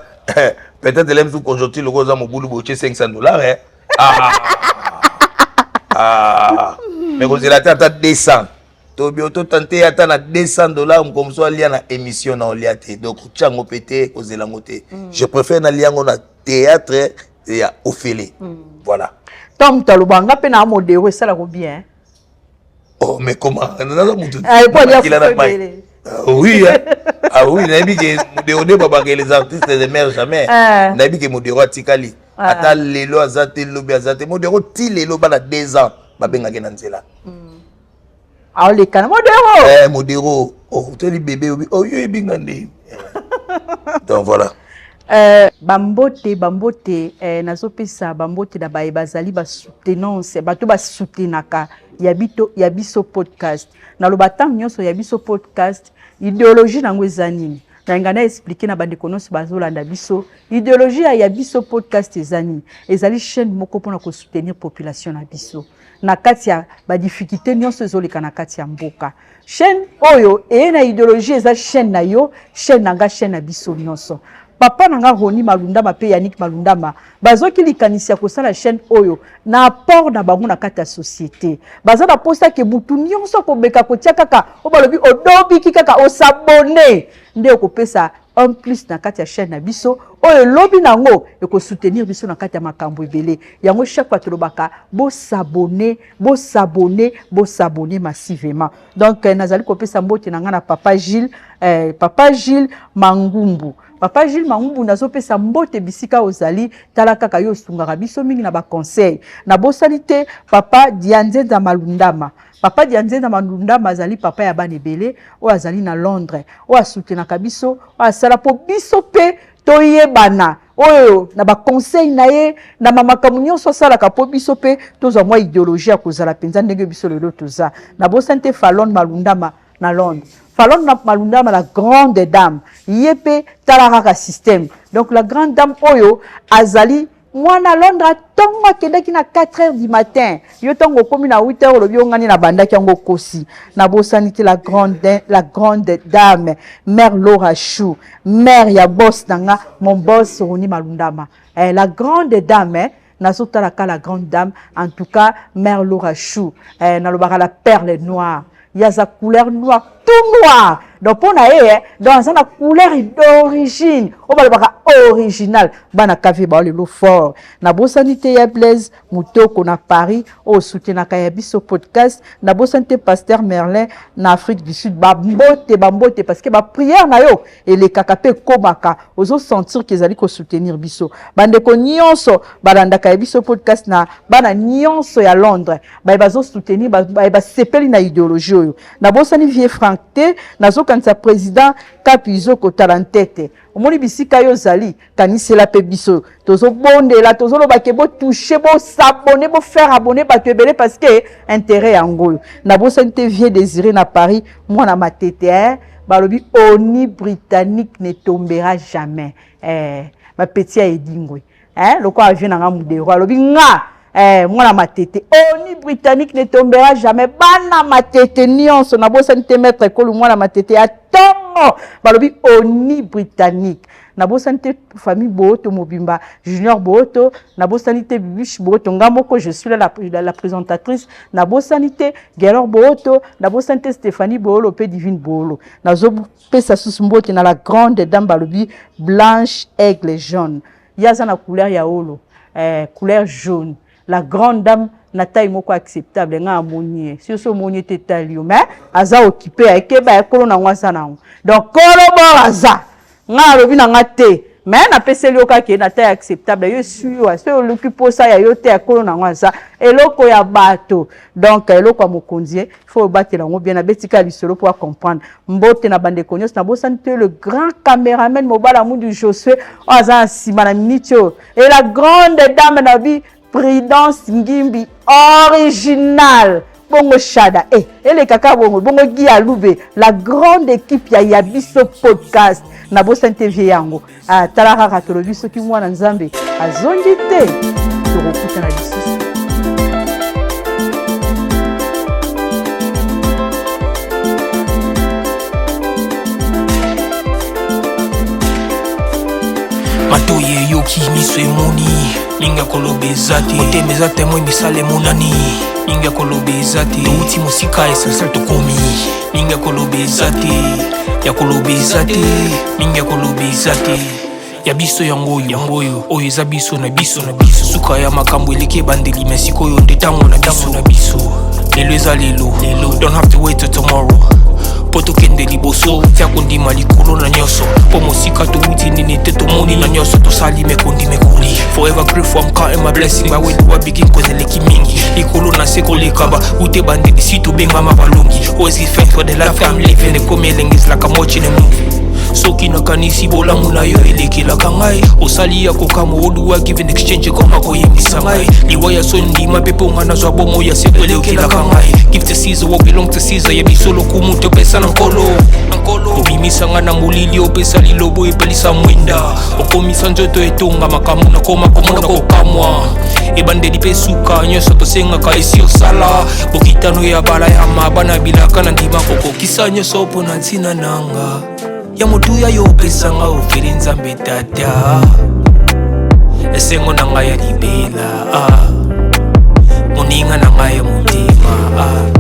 peut-être elemi su conjoncture loko oza mobulu botie 500 dollars, eh? Ah, ah. Mais kozela te ata 200, tobi ototante ata na 200 dollars, mokomoso mosusu alia na émission na olia te. Donc otia yango mpe te, kozela yango te. Je préfère nalia yango na théâtre ya ofele, voilà. Ntango moto aloba nga mpe na Modero, esalako bien. Oh, mais comment? Naza mutu. Po alia fufu ebele. Ah oui, hein. Ah oui, nayebi ke Modero nde babaka les artistes ne meurent jamais. Eh. Nayebi ke Modero atikali. Ata lelo aza te, lobi aza te. Modero ti lelo bana 2 ans babengaki na nzela. Aolekana Modero. Eh, Modero, oh, oteli bébé obi, oh, yo ebinga nde. Donc voilà. Bambote, bambote, nazopesa bambote na baye bazali basoutenance, bato basoutenaka ya, bito, ya biso podcast. Naloba ntango nyonso, ya biso podcast, idéologie nango eza nini? Nalinga na expliquer na bandeko nyonso bazolanda biso idéologie ya biso podcast eza nini. Ezali chaîne moko mpona kosoutenir population na biso na kati ya badifficulté nyonso ezoleka na kati ya mboka. Chaîne oyo eye na idéologie, eza chaîne na yo, chaîne na nga, chaîne na biso nyonso. Papa na nga Roni Malundama mpe Yannick Malundama bazwaki likanisi ya kosala chaîne oyo na apport na bango na kati ya société. Baza na mposa ke mutu nyonso akobeka kotia kaka oyo balobi odobiki kaka os'abonner nde okopesa un plus na kati ya chaîne na biso oyo elobi nango ekosoutenir biso na kati ya makambo ebele. Yango chaque fois tolobaka: bos'abonner, bos'abonner, bos'abonner massivement. Donc nazali kopesa mbote na ngai na papa Gilles, papa Gilles Mangumbu. Papa Gilles Mangumbu, nazopesa mbote bisika ozali. Tala kaka yo osungaka biso mingi na baconseil. Nabosani te papa Dianzenza Malundama. Papa Dianzenza Malundama azali papa ya bana ebele oyo azali na Londres, oyo asoutenaka biso, oyo asala mpo biso mpe toyebana, oyo na baconseil na ye na bamakambo nyonso asalaka mpo biso mpe tozwa mwa idéologie ya kozala mpenza ndenge biso lelo toza. Nabosani te Falon Malundama na Londres. Falon Malundama, la grande dame, ye mpe tala kaka système. Donc la grande dame oyo azali mwana Londres, ntongo akendaki na 4 heures du matin. Yo ntongo okomi na 8 heures, olobi ongani na bandaki yango okosi. Nabosani te la grande dame, mère Laura Chou, mère ya boss na nga, mon boss Roni Malundama, la grande dame, eh, nazotalaka la grande dame. En tout cas, mère Laura Chou, nalobaka la perle noire. Ye aza couleur noire, tout noir. Donc mpo na ye, donc aza na couleur d'origine oyo balobaka original. Bana kavi bao lelo fort. Nabosani te ya Blaise Mutoko na Paris, oyo soutenaka ya biso podcast. Nabosani te pasteur Merlin na Afrique du Sud. Bambote, bambote, parce que baprière na yo elekaka mpe ekomaka, ozosentir ke ezali kosoutenir biso. Bandeko nyonso balandaka ya biso podcast na bana nyonso ya Londres, baye bazosoutenir, baye basepeli na idéologie oyo. Nabosani vieux Frank te. Nazokanisa président Kapizo kotala ntete. Omoni bisika yo ozali, kanisela mpe biso. Tozobondela, tozoloba ke botouche, bos'abonner, bofaire abonner bato ebele, parce que intérêt yango oyo. Nabosani te vieux Désiré na Paris, mwana Matete, eh? Balobi oni britannique ne tombera jamais, eh, bapeti ya Edingwe, eh? Lokola vieux na nga Modero alobi nga, mwana Matete, oni britannique ne tombera jamais. Bana Matete nyonso, nabosani te maître Ekolu, mwana Matete ya ntongo. Balobi oni britannique. Nabosani te famille Booto mobimba, Junior Booto. Nabosani te Bibiche Booto. Nga moko, je suis là la présentatrice. Nabosani te Gelor Booto, nabosani te Stéphanie Boolo mpe Divine Boolo. Nazopesa susu mbote na la grande dame, balobi Blanche Aigle Jaune. Ye aza na couleur ya olo, couleur jaune. La grande dame na taille moko acceptable. Nga amoni ye si oso omoni ete etali yo, mais aza occupé, ayekeba ye kolo nango aza nango. Donc kolo bor aza, nga alobi na nga te, mais napeseli yo kaka na taille acceptable. Yo esui yo soki oluki mposa ya yo te, ya kolo nango aza eloko ya bato. Donc eloko ya mokonzi, ye faut obatela yango bien. Nabetika lisolo mpo acomprendre. Mbote na bandeko nyonso. Nabosani te le grand caméraman Mobala Mundu Josué oyo aza na nsima na miniti oyo, et la grande dame na bi Prudence Ngimbi original, bongo Shada elekaka bongo bongo Gi Alube, la grande équipe ya biso podcast. Nabosani te vieux yango. Ah, tala kaka, tolobi soki mwana Nzambe azongi te, tokokutana lisusu. Matoyi eyoki, miso emoni, mingi ya koloba eza te. Motema eza témoin, misala emonani. Mingi ya koloba eza te. Touti mosika, essentiel tokomi. Mingi ya koloba eza te, ya koloba eza te, mingi ya koloba eza te. Ya biso yango oyo, yango oyo, oyo eza biso na biso na biso. Suka ya makambo eleki ebandeli, me sikoyo nde ntango na biso na biso. Lelo eza lelo lelo, don't have to wait till tomorrow mpo tokende liboso. Kondima likolo na nyonso mpo mosika towuti nini te tomoni na nyonso tosali me kondima ekoli. Forever grateful, I'm counting my blessing. By where do I begin, cause eleki mingi likolo na se koleka ba ute bandeli si tobengama balongi. Always give thanks for the life I'm living. Ekomi elengi, it's like I'm watching a movie. Soki nakanisi bolamu na yo elekelaka ngai, osali ya kokamwa. Oduwa give in exchange ekoma koyembisa ngai liwa ya soni. Ndima mpe mpo nga nazwa bomo ya seko elekelaka ngai. Give to Caesar what belong to Caesar. Ya biso lokumu topesa na Nkolo. Obimisa nga na molili, opesa lilobo epelisa mwinda, okomisa nzoto etonga makambo nakoma komona kokamwa. Ebandeli mpe suka, nyonso tosengaka esi osala. Bokitano ya bala ya mabana bilaka na ndima kokokisa nyonso mpo na ntina nanga ya motuya yo opesanga ofeli. Nzambe Tata, esengo na ngai ya libela, ah. Moninga na ngai ya motema, ah.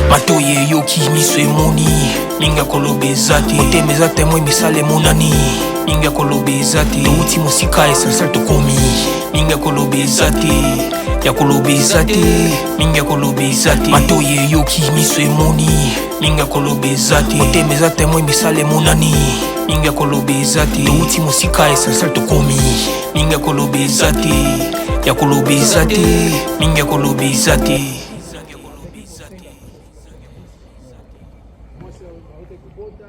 Matoi eyoki, miso emoni, mingi ya koloba eza te. Motema eza témoin, misala emonani, mingi ya koloba eza te. Touti mosika, essentiel tokomi, mingi ya koloba eza te, ya koloba eza te, mingi ya koloba eza te. Matoi eyoki, miso emoni, mingi ya koloba eza te. Motema eza témoin, misala emonani, mingi ya koloba eza te. Touti mosika, essentiel tokomi, mingi ya koloba eza te, ya koloba eza te, mingi ya koloba eza te. Mwasi autaki kobota.